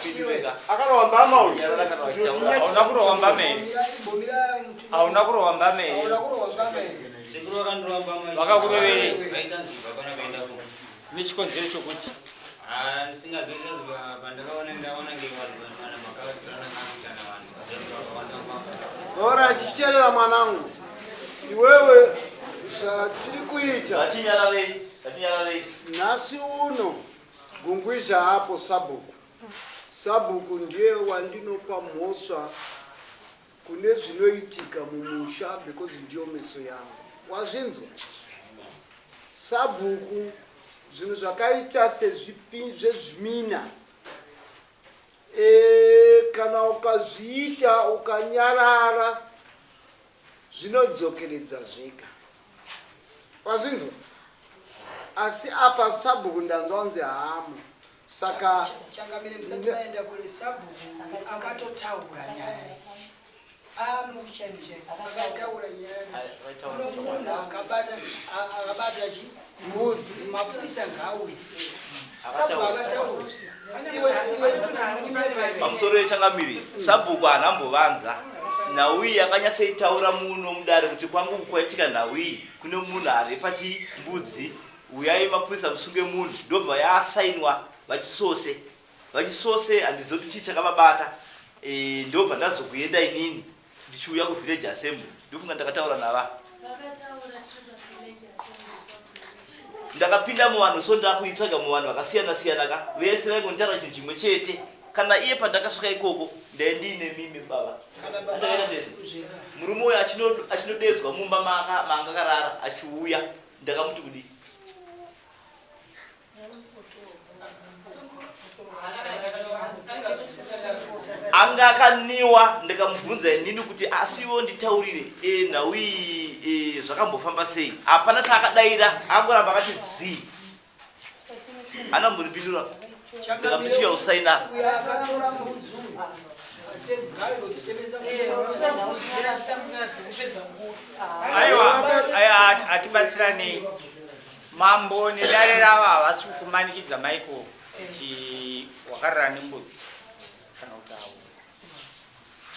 Akarova mbama uyu. Hauna kurova mbama here? Hauna kurova mbama here? Hauna kurova mbama here? Sekuru vakandirova mbama. Vakakuroverei? Vaita nzibva pana kuenda ku. Nechikonzero chokuti Ndisingazivi chazi pandakaona ndaona nge vanhu vana makavadzirana kana vanhu vachazi vakawanda mbama. Alright, chicherera mwanangu. Iwewe Zvatiri kuita Ngatinyararei, ngatinyararei. nhasi uno, Gungwizha hapo sabhuku. Sabhuku ndiye wandinopa mhosva kune zvinoitika mumusha because ndiyo meso yangu. Wazvinzwa? Sabhuku zvinhu zvakaita sezvimina e, kana ukazviita ukanyarara zvinodzokeredza zvega. Wazvinzwa? Asi apa sabhuku ndanzwa kunzi haamo. Saka changamire musati maenda kure sabhuku akatotaura nyaya pano chaimo chaimo akataura nyaya kuno munhu akabata akabata chi mbudzi mapurisa ngauye sabhuku akataura iwe iwe Pamusoro yechangamire, sabhuku haana mbovanza nhau iyi akanyatsoitaura muno mudare kuti kwangu kwaitika nhau iyi kune munhu arepa chimbudzi Huyai mapurisa musunge munhu ndobva yaasainwa vachisose vachisose handizivi kuti chii chakavabata e, ndobva ndazokuenda inini ndichiuya kuvillage assembly ndofunga ndakataura nava ndakapinda muvanhu so ndakuitsvaga muvanhu vakasiyana siyana ka vese vaingonditaura chinhu chimwe chete kana iye pandakasvika ikoko ndai ndiine mimi baba andakaita tese murume uyo achinodedzwa mumba maanga akarara achiuya Ndakamuti kudii? Anga akaniwa ndikamubvunza inini kuti asiwo nditaurire e, nhau iyi e, zvakambofamba sei? Hapana chaakadaira, angoramba akati zii. Ana mbonipindura. Ndikamuti usaina. Aiwa, aiwa hatibatsiranei. Mambo nedare ravo havasi kukumanikidza Michael kuti wakarara nembudzi kana kuti avo.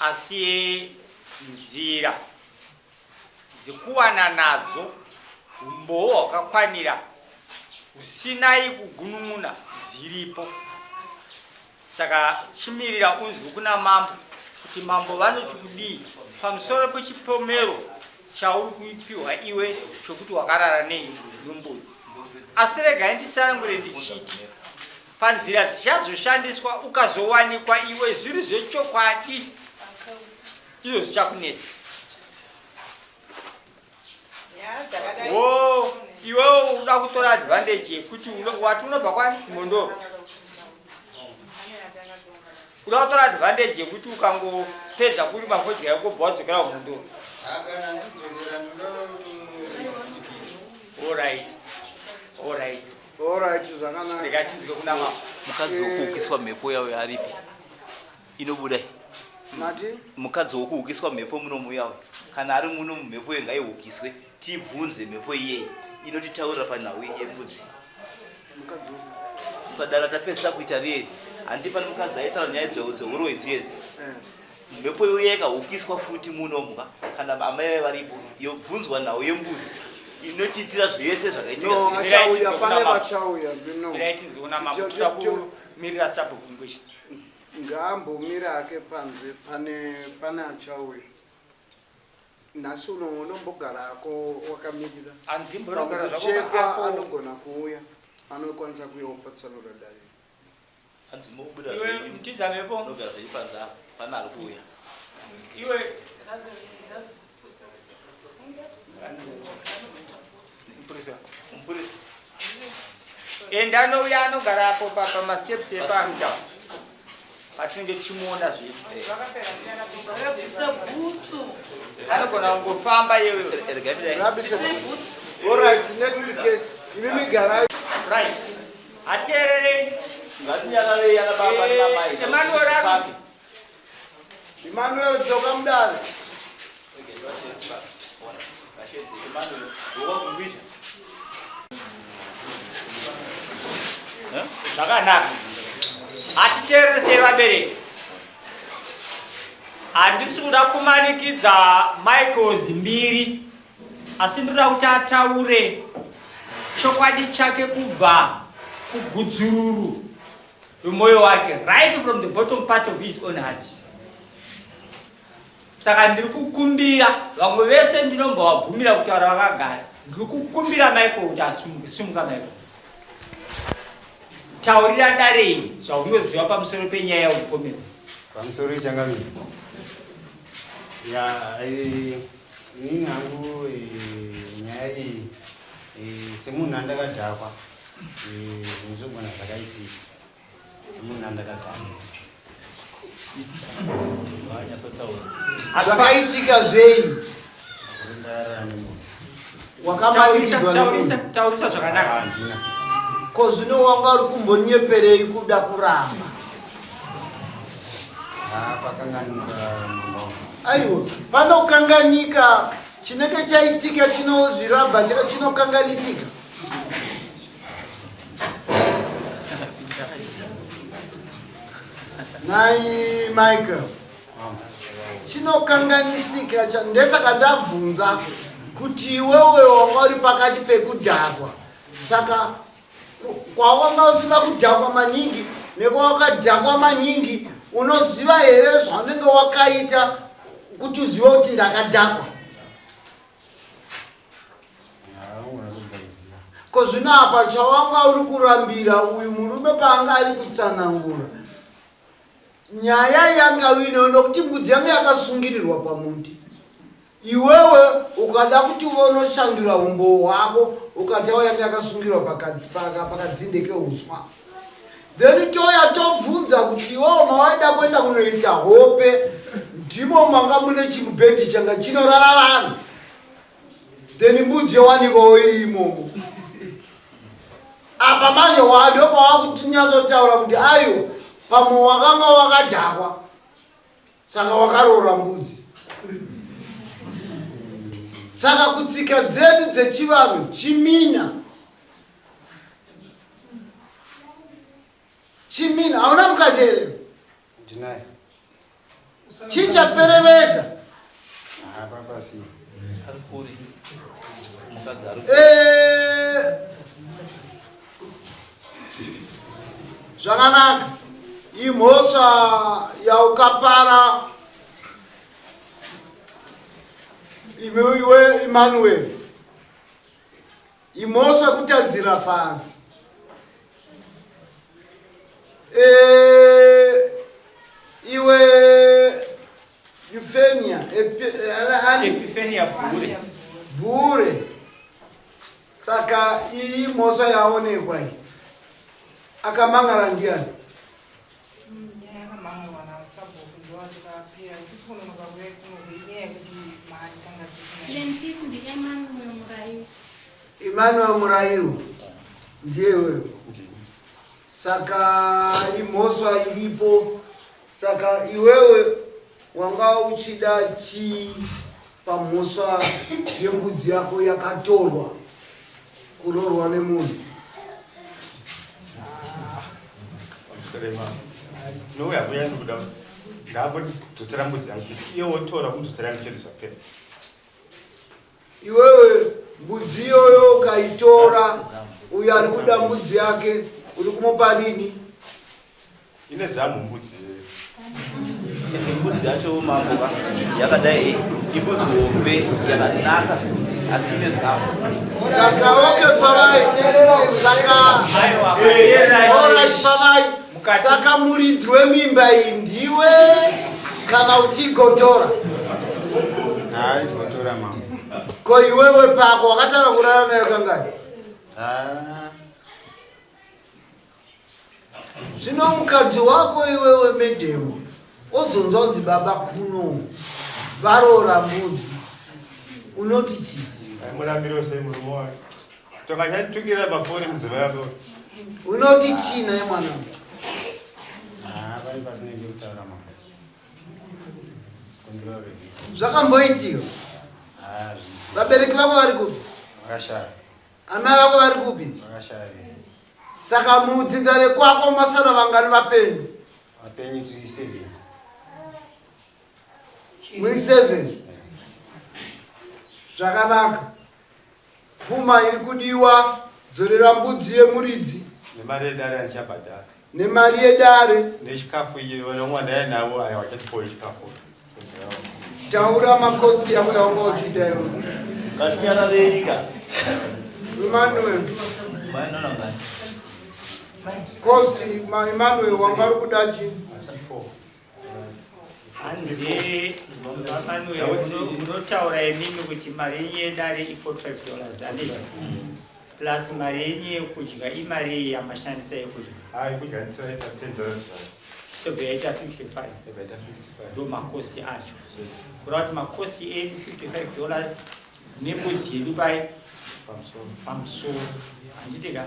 Asi nzira dzekuwana nadzo umbowo hwakakwanira husinai kugunun'una dziripo. Saka chimirira unzwe kuna mambo kuti mambo vanoti kudii pamusoro pechipomero chauri kupiwa iwe chokuti wakarara nei nembudzi. Asi regai nditsanangure ndichiti panzira dzichazoshandiswa ukazowanikwa iwe zviri zvechokwadi izvo zvichakunetsa wo iwewo uda kutora advantage yekuti wati unobva kwani kumondoro uda kutora advantage yekuti ukangopedza kurima fodya yako bva wadzokera kumondoro orit orit orit zvakanaka ndikatizwe kuna mama mukadzi wokuukiswa mhepo yawe aripi inobuda iyi. Mati? Mukadzi wokuhukiswa mhepo muno muya uyu kana ari muno mumhepo iyo ngaihukiswe tibvunze mhepo iyeyi inotitaurira panhau iyi yembudzi. Mukadzi woku. Padara tapedzisa kuita riye handiti pane mukadzi aitaura nyaya dzehuroyi dziyedzi. Eh. Mhepo iuye ikahukiswa futi muno muka kana amai vaye varipo yobvunzwa nhau yembudzi inotiitira zvese zvakaitika. No, achauya pane vachauya. No. Mirai tinzwe kuna mambo toda kumirira sabhuku Ngwesha. Ngaambomira hake panze pane pane achauya. Nhasi uno unombogara hako wakamirira. Handimbonogara zvako Pakuchekwa ako. anogona kuuya. Anokwanisa kuuya opatsanura dare. Hanzi mobuda Iwe zvenyu. mutiza mhepo. Munogara zvenyu panze apa pane ari kuuya. Iwe Mupurisa. Mupurisa. Enda anouya anogara apo pamasteps eparuta patinenge tichimuona zvedu. Anogona kungofamba iyewe. All right, next case. Imimi garai. Right. Ateererei. Ngatinyararei ana baba namai. Emmanuel ari. Emmanuel dzoka mudare. Zvakanaka. Hatiteereresei vabereki. Handisi kuda kumanikidza Michael Zimbiri asi ndinoda kuti ataure chokwadi chake kubva kugudzururu rwemwoyo wake right from the bottom part of his own heart saka ndiri kukumbira vamwe vese ndinombovabvumira kutaura vakagara Ndiri kukumbira Michael kuti asumuke. Sumuka Michael. Taurira dare iri zvaunoziva pamusoro penyaya yaupomera. Pamusoro ichangamire. Ya, eh, inini hangu eh, nyaya iyi eh, semunhu andakadhakwa zvinhu zvogona zvakaitika. Semunhu andakatanga. Zvakaitika zvei? Wakamanikidzwa taurisa zvakanaka. Handina. Ko zvino wanga uri kumbonyeperei kuda kuramba? Ah, pakanganika mambo. Aiwa, panokanganika chinenge chaitika chinozviramba chinokanganisika. Nhai Michael, chinokanganisika ndesaka ndabvunza kuti iwewe wanga uri pakati pekudhakwa saka kwawanga usina kudhakwa maningi nekwawakadhakwa maningi unoziva here zvaunenge wakaita kuti uzive kuti ndakadhakwa Ko zvino apa chawanga uri kurambira uyu murume paanga ari kutsanangura nyaya yanga uinayo nokuti mbudzi yanga yakasungirirwa pamuti iwewe ukada kuti uve unoshandura umbowo hwako ukatawo yanga yakasungirirwa pakadzinde keuswa then toya tobvunza kuti iwewe mawaida kuenda kunoita hope ndimo manga mune chimubhedhi changa chinorara vanhu then mbudzi yowanikwawo iri imomo apa manje wado pawakuti-nyatsotaura kuti ayo pamwe wakanga wakadhakwa saka wakaroora mbudzi saka kutsika dzedu dzechivanhu chimina chimina hauna mukadzi here ndinaye chichaperevedza eh, zvakanaka imhosva yaukapara iwe Emmanuel Imhosva kutadzira pasi. Eh, iwe Euphenia, Epiphania Bhure. Bhure. Saka iyi mhosva yaonekwa iyi. Akamangara ndiani? Emmanuel Murairo ndiye wewe. Saka imhosva iripo. Saka iwewe wanga uchida chii pamhosva yembudzi yako yakatorwa kuroorwa nemunhu? Nouya kuya ndikuda ndambodzosera mbudzi yangu iye wotora kumudzosera yangu chete zvapera. Iwewe mbudzi iyoyo ukaitora uyo ari kuda mbudzi yake uri kumupa nini? Ine zamu mbudzi. Ende mbudzi yacho mambo ka yakadai imbudzi hombe yakanaka asi ine zamu. Saka okay pavai. Saka alright pavai. Saka muridzi wemimba iyi ndiwe kana uchigotora. Hayi gotora mambo. Ko iwewe pako wakatanga kurara nayo kangani? Ah. Zvino mukadzi wako iwewe medhemu ozonzwa kunzi baba kuno varoora mbudzi unoti chii? Murambiro sei murume wake? Tonga chanditukira pafoni mudzimai wako. Unoti chii naye mwana? Ah, pari pasina chekutaura mama. Kumbira uregere. Zvakamboitika. Ah, zviiti. Vabereki vako vari kupi? Vakashaya. Amai vako vari kupi? Vakashaya vese. Saka mudzinza rekwako masara vangani vapenyu? Vapenyu tiri 7. Muri 7. Zvakanaka. Pfuma iri kudiwa dzorera mbudzi yemuridzi. Nemari yedare andichabhadhara. Nemari yedare. Nechikafu iye vanomwa ndaye navo aya vachatipowo chikafu. Taura makosi yako yawanga uchida iwe. Ngatinyararei ka. Emmanuel. Cost Emmanuel wanga uri kuda chii? Hanzi Emmanuel munotaura imimi kuti mari yenyu yedare i45 dollars handiti? Plus mari yenyu yekudya imari iyi yamashandisa yekudya. Hayi kudya ndisaita 10 dollars zvayo. Sobva yaita 55. Yabva yaita 55. Ndo makosi acho. Kureva kuti makosi edu 55 dollars nembudzi yedu pai Pamusoro. Pamusoro. Handiti ka?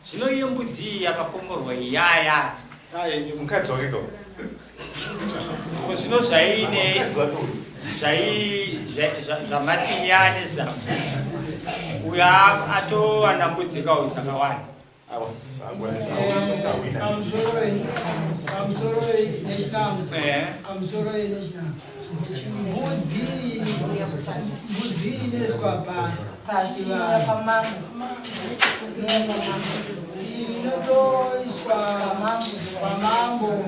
Zvino iyo mbudzi iyi yakapomorwa iyaya. Ayi mukadzi wake ko. Ko zvino zvaine Mukadzi wake uyu. zvai zvamati yane zamu. Uyo atowana mbudzi kawo dzakawanda. Awa, angwana zvawo. Pamusoro nechikamu. Eh. Pamusoro nechikamu. Mbudzi mbudzi inoiswa pasi. Pasi pamambo. Inotoiswa kwamambo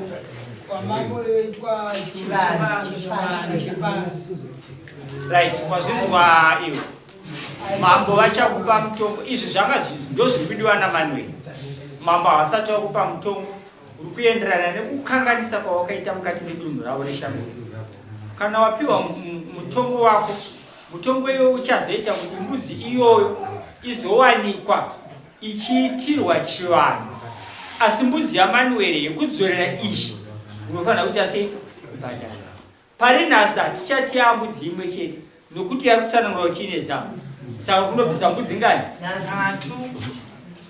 kwamambo yoitwa chivanhu chepasi. Right, wazvinzwa iwe. Mambo vachakupa mutongo. Izvi zvanga ndozviri kudiwa naManuel. Mambo havasati vakupa mutongo uri kuenderana nekukanganisa kwawakaita mukati medunhu ravo reshango. Kana wapiwa mutongo wako, mutongo iwo uchazoita kuti mbudzi iyoyo izowanikwa ichiitirwa chivanhu. Asi mbudzi yaManuel yekudzorera izvi unofanira kuita sei? Kubhadhara. Pari nhasi hatichati yaa mbudzi imwe chete nokuti yari kutsanangura kuti ine zamu. Saka kunobvisa mbudzi ngani? Nhatu.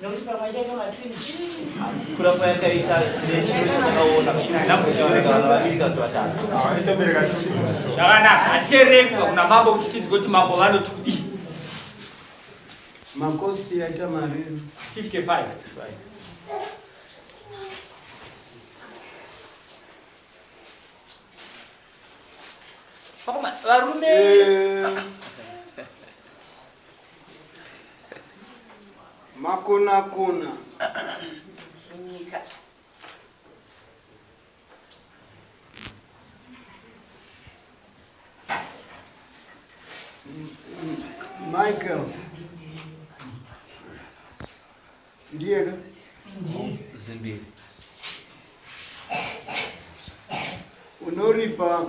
Nokuti pamwe chacho matwins. Kura kwayakaita nechiro chatakaona kubereka vana vaviri kana kuti vatatu. Zvakanaka, haterei kubva kuna mambo kuti tinzwe kuti mambo vanoti kudii. Makosi yaita mari 55. Vakoma, varume Makona kona. Nyika. Michael. Ndiye ka? Zimbiri. Unoripa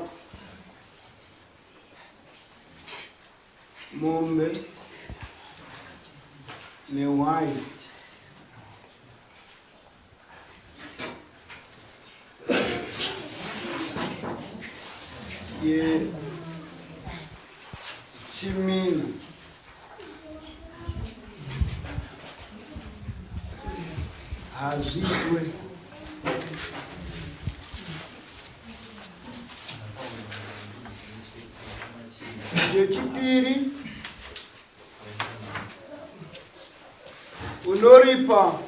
mombe nehwai yechimina hazviitwe. Chechipiri, unoripa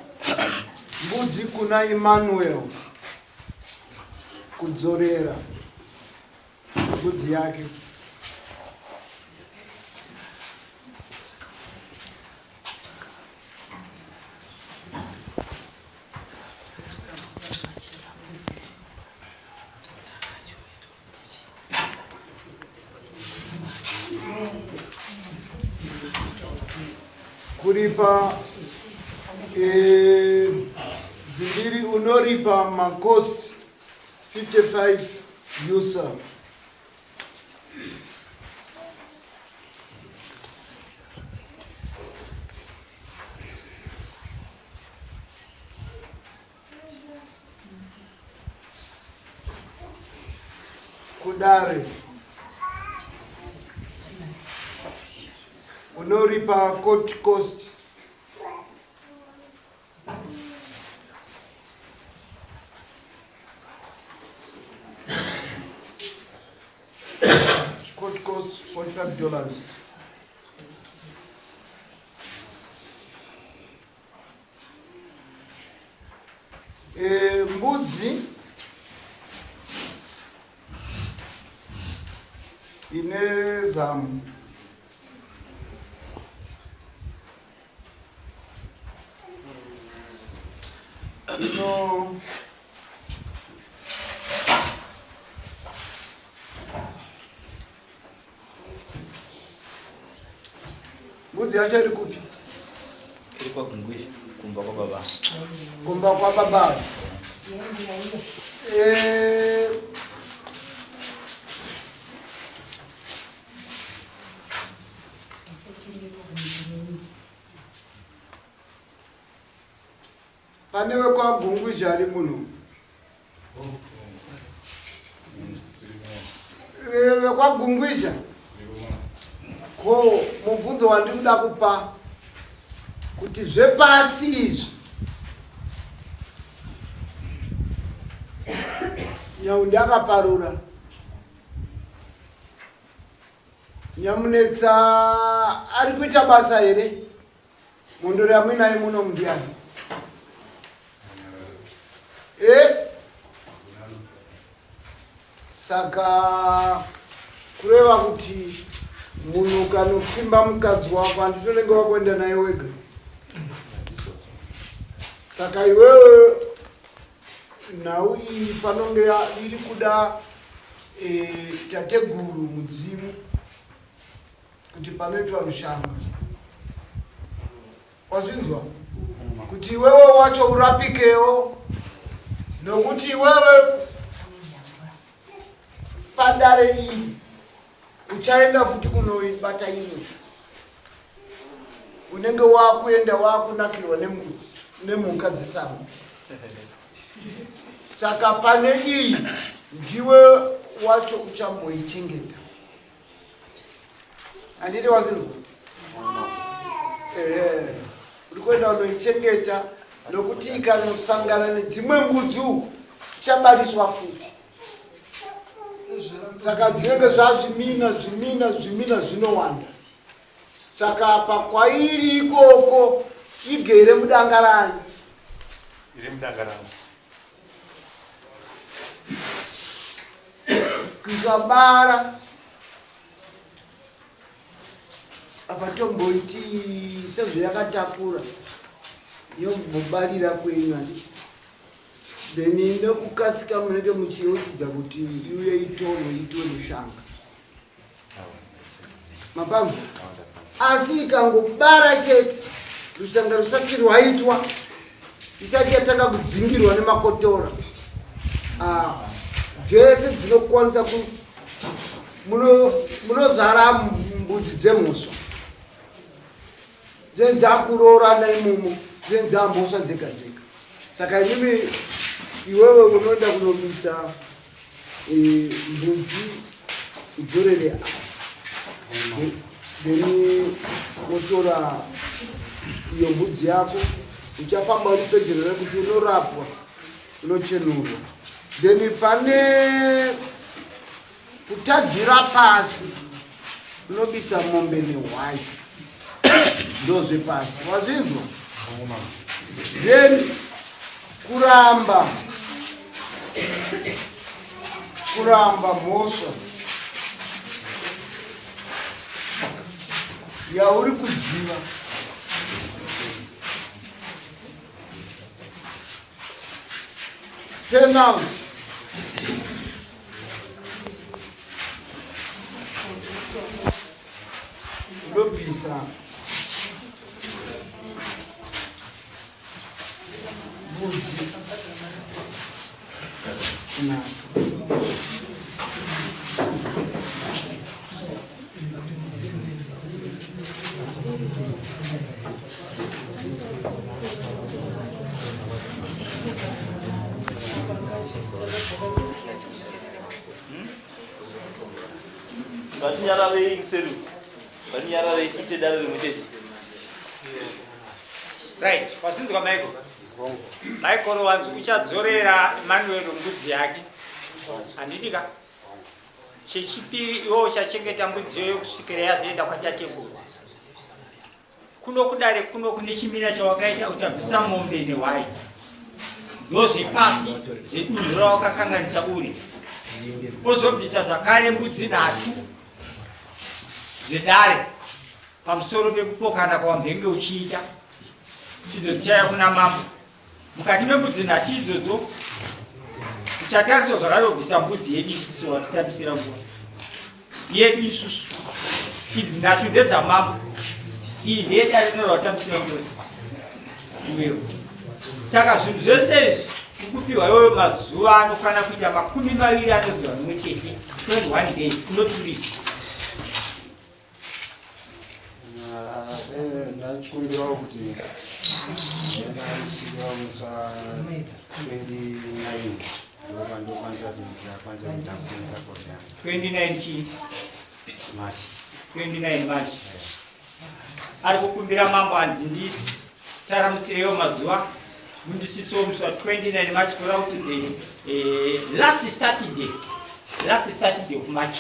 mbudzi kuna Emmanuel kudzorera mbudzi yake. Kuripa zimbiri unoripa macost 55 usa. Kudare unoripa court cost court cost $45. Mbudzi ine zamu ino yacho iri kupi? Iri kwaGungwe kumba kwababa. Kumba kwababa. Eh, pane wekwagunguzha ari muno eh, vekwagungwizha ko mubvunzo wandiri kuda kupa kuti zvepasi izvi nyaundi akaparura nyamunetsa ari kuita basa here Mhondoro yamuinayo muno ndiani? Eh? Saka kureva kuti munhu ukanopfimba mukadzi wako handiti unenge wakuenda naye wega. Saka iwewe nhau iyi panonge iri kuda eh, tateguru mudzimu kuti panoitwa rushanga wazvinzwa kuti iwewe wacho urapikewo nokuti iwewe padare iri uchaenda futi kunoibata imwe unenge wakuenda wakunakirwa nembudzi nemhuka dzesango saka pane iyi ndiwe wacho uchamboichengeta handiti wazvinzwa ehe uri kuenda unoichengeta nokuti ikanosangana nedzimwe mbudzi uku ichabariswa futi saka dzinenge zvazvimina zvimina zvimina zvinowanda saka apa kwairi ikoko igere mudanga rani iri mudanga rangu Kusabara apa tomboiti sezvayakatakura yombobarira kwenyu handi then nekukasika munenge muchiyeuchidza kuti iuye itorwe itwe rushanga mapambo asi ikangobara chete rushanga rusati rwaitwa isati yatanga kudzingirwa nemakotora ah, dzese dzinokwanisa ku munozara mbudzi dzemhosva dzinenge dzakuroorana imomo dzinenge dzamhosva dzega dzega saka imimi iwewe unoenda kunobisa e, mbudzi udzorere apa then wotora iyo mbudzi yako uchafamba uri pedyo rekuti unorapwa unochenurwa then pane Kutadzira pasi unobisa mombe nehwai ndozvepasi wazvinzwa then kuramba kuramba mhosva yauri kuziva penalty Ndobvisa mbudzi kunaka. Ngatinyararei kuseri uku. Ngatinyararei tiite dare rimwe chete. Right, wasinzwa Michael. Michael wanzi uchadzorera Emmanuel mbudzi yake. Handiti ka? Chechipiri iwe uchachengeta mbudzi iyoyo kusvikira yazoenda kwatateguru. Kuno kudare kuno kune chimira chawakaita uchabvisa mombe nehwai ndozvepasi zvedunhu rawakakanganisa uri ozobvisa zvakare mbudzi nhatu dzedare pamusoro pekupokana kwawambenge uchiita idzo dzichaya kuna mambo Mukati membudzi nhatu idzodzo tichatariswa zvakare kubvisa mbudzi yedu isusu watitambisira nguva yedu isusu. Idzi nhatu ndedzamambo. Iyi ndeyedare rinorwatambisira ngozi iwewe. Saka zvinhu zvese izvi ukupiwa iwewe mazuva anokwana kuita 20 anoziva rimwe chete 21 days unoturika. Ndachikumbirawo kuti ndachikumbirawo musi wa 29 ndokwanisa kuti ndakwanisa kuita kutengesa koti yangu. 29 chii? March. 29 March. Ari kukumbira mambo hanzi ndisi taramutsirewo mazuva mundisisewo musi wa 29 March kureva kuti the last Saturday, last Saturday of March.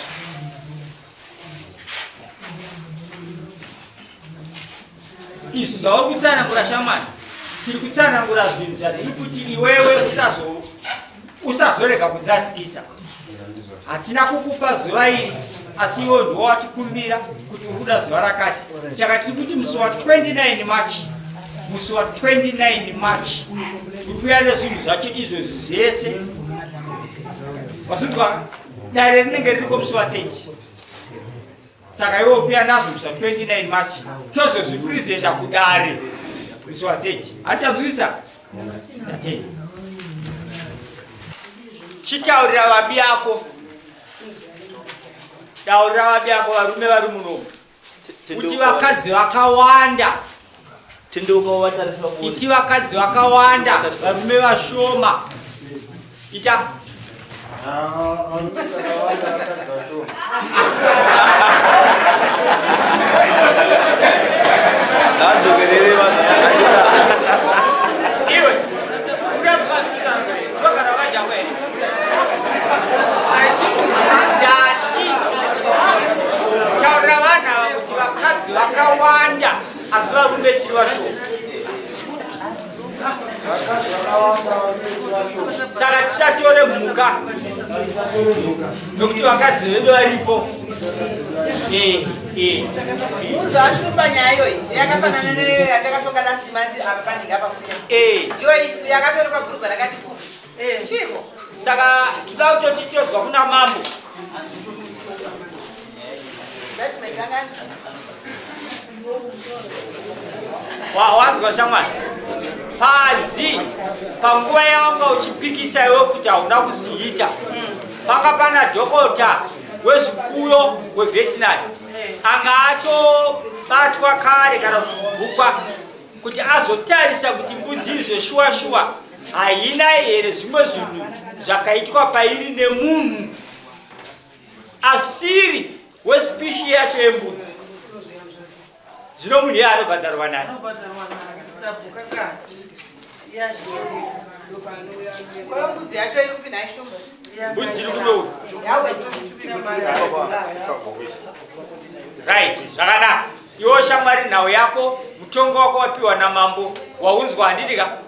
Izvi zvauri kutsanangura shamwari, tiri kutsanangura zvinhu zvatiri kuti iwewe usazorega kuzadzikisa. Hatina kukupa zuva iri, asi iwe ndiwo watikumbira kuti uri kuda zuva rakati. Saka tiri kuti musi wa 29 March, musi wa 29 March uri kuuya nezvinhu zvacho izvozvi zvese. Wasinzwa? Dare rinenge ririko musi wa 30. Saka iwe ukuya nazvo musi wa 29 March, tozozvipresenta kudare musi wa 30. Hatichazvisa? Ndatenda. Chitaurira vabi yako, taurira vabi yako varume vari munomu kuti vakadzi vakawanda, iti vakadzi vakawanda, varume vashoma. Ita Ngadzokerere vanhu vakaita. Iwe, unogara wakadhakwa here? Ndati taurira vanhu ava kuti vakadzi vakawanda asi varume tiri vashoma. Saka tisatore mhuka nokuti vakadzi vedu varipo. Muzashumba nyaya iyoyi yakafanana neyatakatonga last month apa panenge apa futi. Ndiyo yakatorwa bhurugwa rakati ku. Chiko. Saka toda kutoti tozwa kuna mambo. Judgment ranganzi. Wanzwa shamwari, pazi panguva yawanga uchipikisa iwe kuti hauna kuzviita, panga pana dhokota wezvipfuyo wevetinary anga atobatwa kare kana kubhukwa kuti azotarisa kuti mbudzi iyi zveshuwa shuwa haina here zvimwe zvinhu zvakaitwa pairi nemunhu asiri wesipishi yacho yembudzi. Zvino munhu iye anobhadharwa nani? Mbudzi yacho iri kupi nhai Shumba? Mbudzi iri kuno. Right, zvakanaka. Iwe shamwari, nhau yako, mutongo wako wapiwa namambo, waunzwa handiti ka?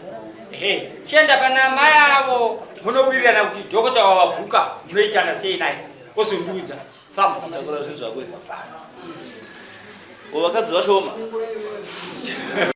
Ehe, chienda pana mai avo munowirirana kuti dhokota wavabhuka munoitana sei naye, ozondiudza. Famba. Takura zvinhu zvako izvi. Vakadzi vashoma.